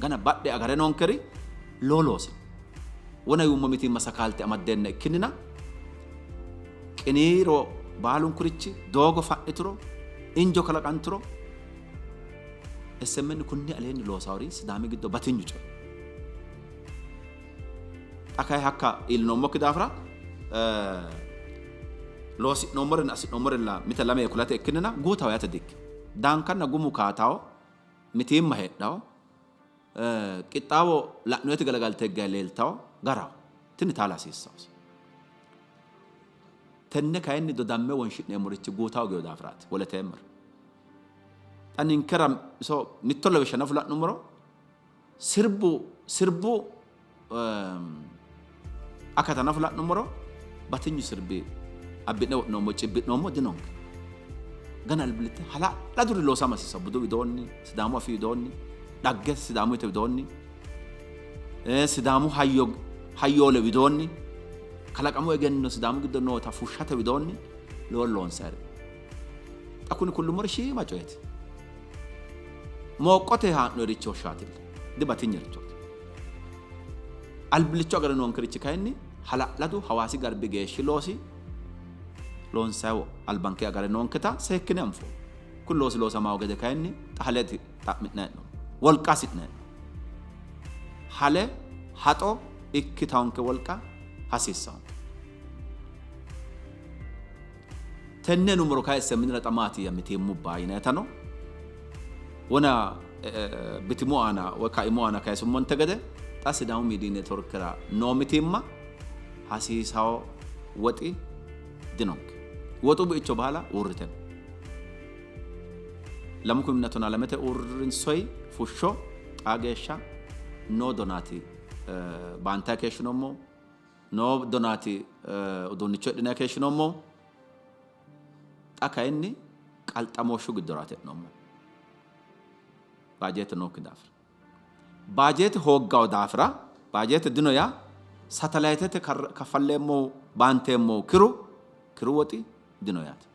Gana badhe agare noonkeri lowo loosi. Wona yuummo mitiimma sakaalte amaddeenna ikkinnina qiniiro baalunkurichi doogo fa'nituro, injo kalaqanturo SMN kunni aleenni loosaori Sidaami giddo batinyu coyi. Xa kayi hakka iillinoommokki daafira loosi'noommorenna assi'noommorella mite lame kulate ikkinnina guutaho yaate dikkino. Daankanna gumu kaataho, mitiimma heedhaho, qixxaawo la'noyeti galagalte higgayi leeltaho garaho. Tini taala hasiissahose. Tenne kayinni dodamme wonshi'neemmorichi guutaho geyo daafiraati woleteemmori. Xa ninkera iso mitto lawishsha nafu la'nummoro Sirbu sirbu akata nafu la'nummoro batinyu sirbi abbi'ne wodhinoommo cibbi'noommo dinonke. Gana albillitte hala'laduri loosama hasiissanno budu widoonni, Sidaamu afii widoonni, dhagge Sidaamuyite widoonni, Sidaamu hayyo hayyoole widoonni, kalaqamu egenno Sidaamu giddo noota fushshate widoonni lowo loonsayire. Xa kuni kullummori shiima coyeeti. Mooqqote haa'noyirichi hoshshaatilla, dibatinyerichooti. Albillicho agare noonkerichi kayinni hala'ladu Hawaasi garbi geeshshi loosi loonsayihu albanke agare noonketa seekkine anfoommo. Kuni loosi loosamawo gede kayinni xa hale xa'mi'nanni hee'noommo. Wolqa hasi'nanni hee'noommo. Hale haxo ikkitawonke wolqa hasiissawonke. Tenne numero kayisse minira xa maatiyya mitiimmubba yinaytano wona bitimu aana woy kaimu aana kayisummonte gede xa Sidaamu Miidiyi Neetworkera noo mitiimma hasiisawo woxi dinonke. Woxu buicho baala uurrite no. 2012te uurrinsoyi fushsho xaa geeshsha noo donaati baantayi keeshshinoommo. Noo donaati uduunnicho hidhinanni keeshshinoommo. Xa kayinni qalxamooshshu giddoraati e'noommo. Baajeete nookki daafira. Baajeete hooggawo daafira baajeete dino yaa satalayitete kaffalleemmohu baanteemmohu kiru kiru woxi dino yaate.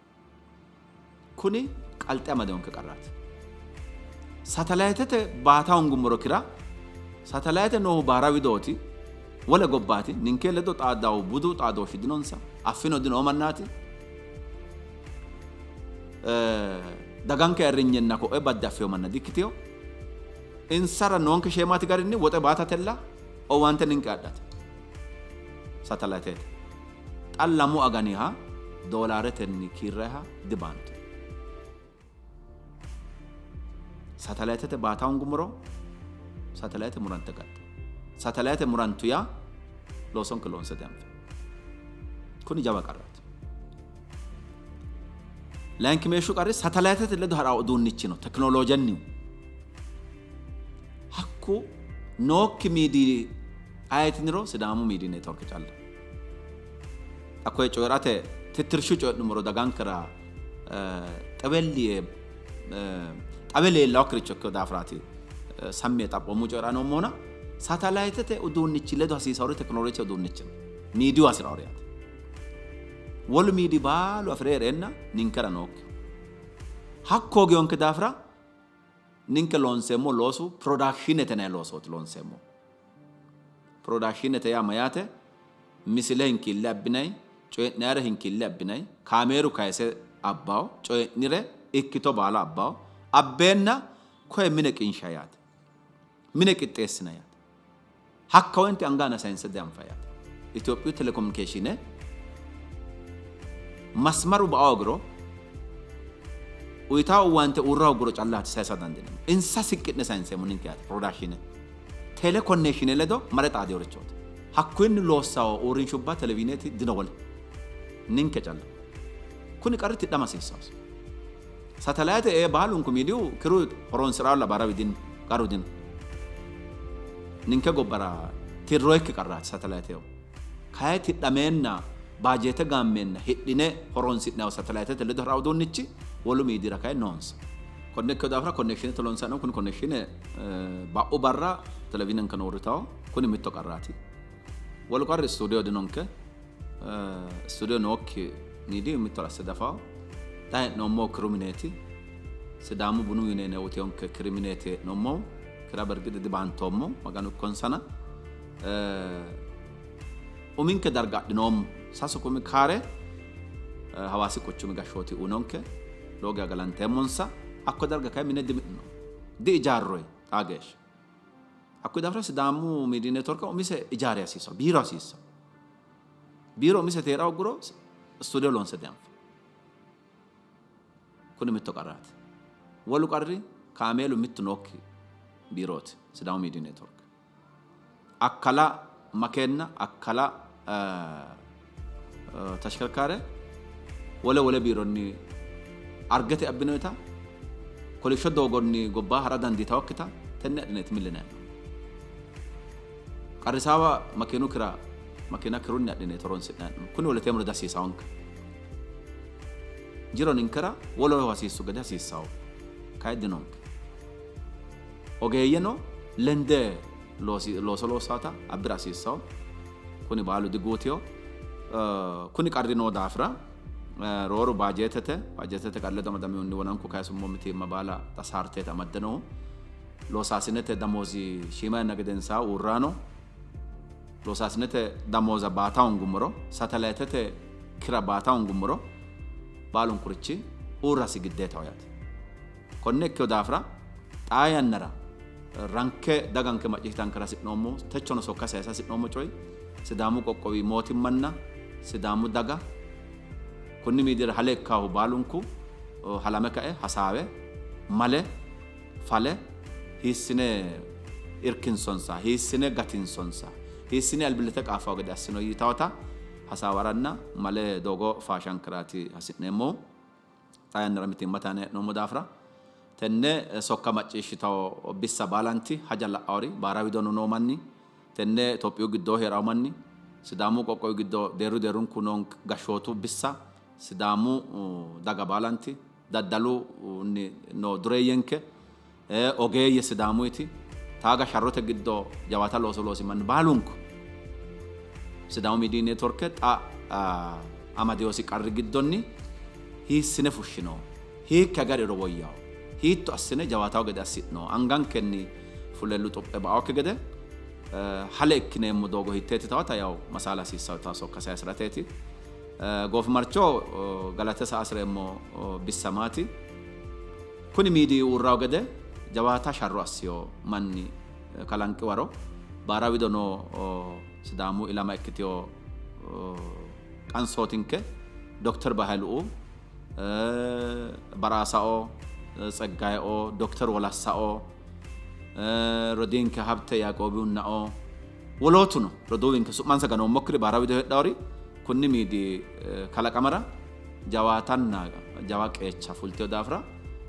Kuni qalxe amadinonke qarraati. Satalayitete baata hoongummoro kira satalayite noohu baara widooti, wole gobbaati, ninke ledo xaaddawo budu xaadooshshi dinonsa, affino dinoo mannaati. Daganke ayirrinyenna ko'e badde affino manna dikkitino. Insara noonke sheemaati garinni woxe baatatella owaante ninke adhate. Satalayitete. Xa lamu aganiha doolaaretenni kiirrayiha dibaantu. Satalayitete baata hoongummoro satalayite murante gatto. Satalayite murantu yaa loosonke loonse dianfe. Kuni jawa qarraati. Layinkimeeshshu qarri satalayitete ledo ha'ra uduunnichi no, tekinoloojennihu. Hakku nookki miidiyi ayetiniro Sidaamu Miidiyi Neetworke calla. Xa koye coyi'rate tittirshu coyi'nummoro dagankera xewelli yee xawe leellawokkiricho ikkino daafiraati sammi yee xaphoomu coyi'ra noommohuna satalayitete uduunnichi ledo hasiisawori tekinoloojete uduunnichi no. Miidiyu hasi'rawori yaate. Wolu miidiyi baalu afi're hee'reenna ninkera nookkihu. Hakko hoogewonke daafira ninke loonseemmo loosu pirodakshiinete yinanni loosooti loonseemmohu. Pirodakshiinete yaa mayyaate? Misile hinkiille abbinay, coyi'nayire hinkiille abbinay, kaameeru kayise abbawo, coyi'nire ikkito baala abbawo, abbeenna koye mine qinshay yaate. Mine qixxeessinay yaate. Hakkawoyinti anga aana sayinse dianfay yaate. Itophiyu telekomunikeeshiine masmaru ba''a hoogiro, uyitawo owaante uurra hoogguro callaati sayisa dandiineemmo. Insa siqqi'ne sayinseemmo ninke yaate pirodakshiine. Tele konneeshiine ledo mare xaadinorichooti. Hakkuyinni loossawo uurrinshubba televiineti dino wole. Ninke calla. Kuni qarri tidhama hasiissannosi. Satalayite ee baalunku miidiyu kiru horonsi'raolla baara widinni qarru dino. Ninke gobbara tirroyikki qarraati satalayiteho. Kayi tidhameenna baajeete gaammeenna hidhine horonsi'nayihu satalayitete ledo ha'ra uduunnichi wolu miidiyira kayi noonsa. Konne ikkino daafira konnekshiinete loonsanni hee'noommo. Kuni konnekshiine ba'u barra televiinenkeno uurritanno. Kuni mitto qarraati. Wolu qarri istuudiyo dinonke. Istuudiyo nookki miidiyu mittore asse diafawo. Xa hee'noommohu kiru mineeti. Sidaamu bunu yuniyeene uyitinonke kiri mineeti hee'noommohu. Kira bergixi dibaantoommo, Maganu ikkonsana. Uminke darga adhinoommo. Sasu kumi kaare Hawaasi quchumi gashshooti uyinonke. Lowo geya galanteemmonsa. Hakko darga kayinni mine dimi'nino. Di-ijaarroyi xaa geeshsha. Hakkuyi daafira Sidaamu Miidiyu Neetworke umise ijaari hasiisanno, biiro hasiissanno. Biiro umise hee'ra hoogguro istuudiyo loonse dianfanni. Kuni mitto qarraati. Wolu qarri kaameelu mittu nookki biirooti Sidaamu Miidiyu Neetworke. Akkala makeenna, akkala tashkerkaare wole wole biironni argete abbinoyita kolishsho doogonni gobba ha'ra dandiitawokkita tenne adhineeti millinanni hee'noommohu. Qarrisaawa makeenu kira makeena kirunni adhineeti horonsi'nanni hee'noommohu. Kuni woleteemmori dihasiisawonke. Jiro ninkera woleho hasiissu gede hasiissawo kayi dinonke. Ogeeyyeno lende looso loossaata abbira hasiissawo. Kuni baalu diguutino. Kuni qarri noo daafira rooru baajeetete baajeetete qarri ledo amadamihunni wonanku kayisummo mitiimma baala xa saarteeti amadde noohu. Loosaasinete damoozi shiima yanna gedensaa uurrano. Loosaasinete damooza baata hoongummoro, satelayitete kira baata hoongummoro baalunkurichi uurrasi giddeetaho yaate. Konne ikkino daafira xaa yannara ranke daganke macciishshitankera hasi'noommo, techono sokka sayisa hasi'noommo coyi Sidaamu qoqqowi mootimmanna Sidaamu daga Kunni miidiyira hale ikkaahu baalunku halame kae hasaawe male fale hiissine irkinsonsa, hiissine gatinsonsa, hiissine albillite qaaffawo gede assino yitawota hasaawaranna male doogo faashankeraati hasi'neemmohu. Xaa yannara mitiimmate aana hee'noommo daafira tenne sokka macciishshitawo bissa baalanti haja la'awori baara widono noo manni, tenne Itophiyu giddoo hee'rawo manni, Sidaamu qoqqowi giddo deerru deerrunku noo gashshootu bissa, Sidaamu daga baalanti, daddalunni noo dureeyyenke, ogeeyye Sidaamuyiti, taaga sharrote giddo jawaata looso loosi manni baalunku Sidaamu Miidiyi Neetworke xa amadinosi qarri giddonni hiissine fushshino? Hiikke agariro woyyawo? Hiitto assine jawaatawo gede assi'no? Angankenni fule luxuphe ba''aokki gede hale ikkineemmo doogo hiitteeti tawata yawo masaala hasiissawota sokka sayisi'rateeti. Goofimarcho galate sa hasi'reemmo bissa maati? Kuni miidiyi uurrawo gede jawaata sharro assiyo manni kalanqi waro baara wido noo Sidaamu ilama ikkitiyo qansootinke Dokter Bahaylu'u, Baraasao, Tseggayeoo, Dokter Wolassao, rodiinke Habte Yaaqoobihunnao wolootuno roduuwinke su'mansa ganoommokkiri baara wido heedhawori kunni miidiyi kalaqamara jawaatanna jawa qeecha fultino daafira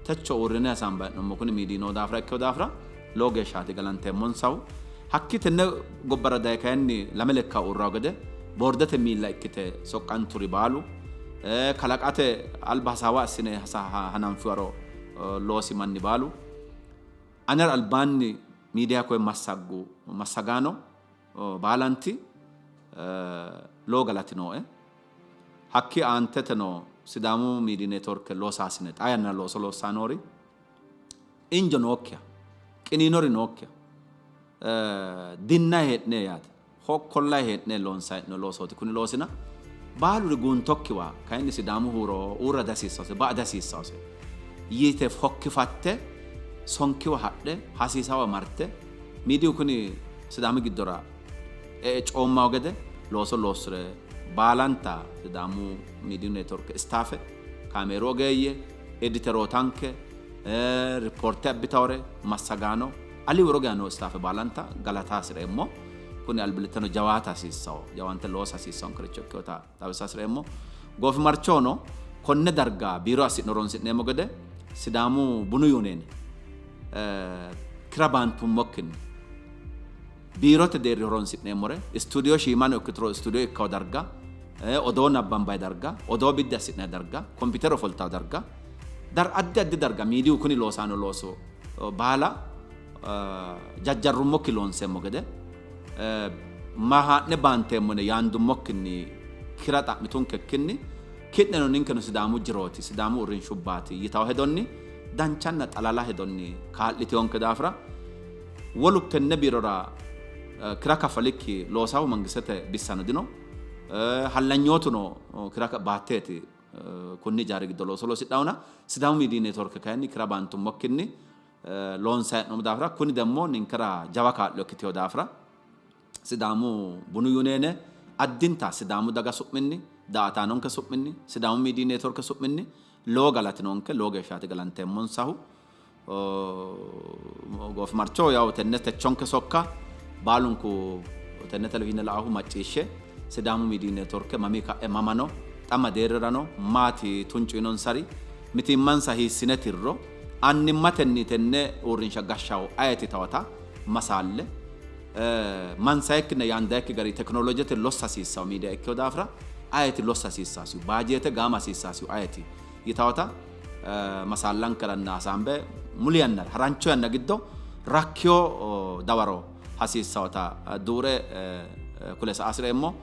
techo uurrine hasaambanni hee'noommo kuni miidiyi noo daafira ikkino daafira lowo geeshshaati galanteemmonsahu. Hakkii tenne gobbara daye kayinni lame lekka uurrawo gede boordete miilla ikkite soqqanturi baalu kalaqate alba hasaawa assine hananfi waro loosi manni baalu anera albaanni miidiya koye massaggu massagaano baalanti lowo galati nooe. Hakkii aanteteno Sidaamu Miidiyi Neetworke loosaasine xaa yannara looso loossanni noori injo nookkiha, qiniinori nookkiha, dinnayi hee'ne yaate, hokkollayi hee'ne loonsayi hee'noonni loosooti kuni loosina baaluri guuntokkiwa kayinni Sidaamu huuro uurra dihasiissawose, ba'a dihasiissawose yite fokkifatte sonkiwa hadhe hasiisawa marte miidiyu kuni Sidaami giddora e'e coommawo gede looso loossure baalanta Sidaamu Miidiyu Neetworke istaafe, kaameeru ogeeyye, editerootanke, rippoorte abbitawore massagaano, ali woro geya noo istaafe baalanta galata hasi'reemmo. Kuni albillitteno jawaata hasiissawo, jawaante loosa hasiissawonkericho ikkinota xawisa hasi'reemmo. Goofimarchohono konne darga biiro assi'ne horonsi'neemmo gede Sidaamu Bunu Yuuniyeene kira baantummokkinni biirote deerri horonsi'neemmore istuudiyo shiimano ikkituro istuudiyo ikkawo darga, odoo nabbambayi darga, odoo biddi assi'nayi darga, kompiitere ofoltawo darga, dar addi addi darga miidiyu kuni loosanno looso baala jajjarrummokki loonseemmo gede ma haa'ne baanteemmo yine yaandummokkinni kira xa'mitunkekkinni ki'neno ninkeno Sidaamu jirooti, Sidaamu uurrinshubbaati yitawo hedonni danchanna xalala hedonni kaa'litinonke daafira wolu tenne biirora kira kaffalikki loosahu mangistete bissano dino, hallanyootuno kira baatteeti kunni ijaari giddo looso loosidhahuna Sidaamu Miidiyi Neetworke kayinni kira baantummokkinni loonsanni hee'noommo daafira kuni demmo ninkera jawa kaa'lo ikkitino daafira Sidaamu Bunu Yuneene addinta Sidaamu daga su'minni, daa''ataanonke su'minni, Sidaamu Miidiyi Neetworke su'minni lowo galati noonke, lowo geeshshaati galanteemmonsahu. Goofimarcho yawo tenne techonke sokka baalunku tenne televizhiine la''ahu macciishshe Sidaamu Miidiyi Neetworke mamii ka'e mama no, xa ma deerrira no, maati tuncu yinonsari, mitiimmansa hiissine tirro, annimmatenni tenne uurrinsha gashshawo ayeti tawata masaalle, mansayikkinna yaandayikki gari tekinolojete lossa hasiissawo miidiya ikkino daafira ayeti lossa hasiissasihu, baajeete gaama hasiissasihu ayeti yitawota masaallankeranna hasaambe muli yannara harancho yanna giddo rakkiyo dawaro hasiissawota duu're kule sa''a hasi'reemmo.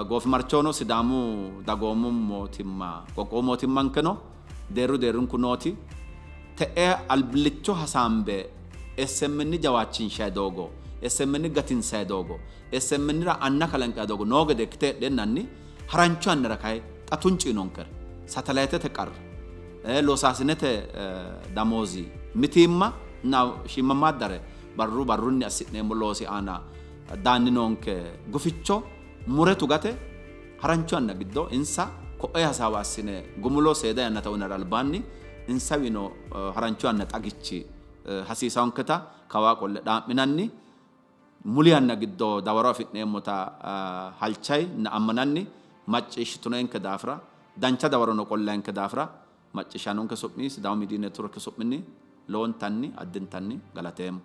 Goofimarchono Sidaamu dagoomu mootimma qoqqowu mootimmankeno deerru deerrunku nooti te'e albillicho hasaambe SMN jawaachinshanni doogo, SMN gatinsanni doogo, SMNra anna kalanqanni doogo noo gede ikkite heedheennanni harancho yannara kayi xa tuncu yinonkere satelayitete qarri, loosaasinete damoozi mitiimma nna shiimmamaaddare barru barrunni assi'neemmo loosi aana daanni noonke guficho mure tugate harancho yanna giddo insa Ko'oye hasaawa assine gumulo seeda yannata uynara albaanni insawino harancho yanna xagichi hasiisawonketa kawaa qolle dhaa'minanni muli yanna giddo dawaro afi'neemmota halchay nna ammananni macciishshitinoenke daafira dancha dawarono qollaenke daafira macciishshaanonke su'mi Sidaamu Miidiyu Networke su'minni lowontanni addintanni galateemmo.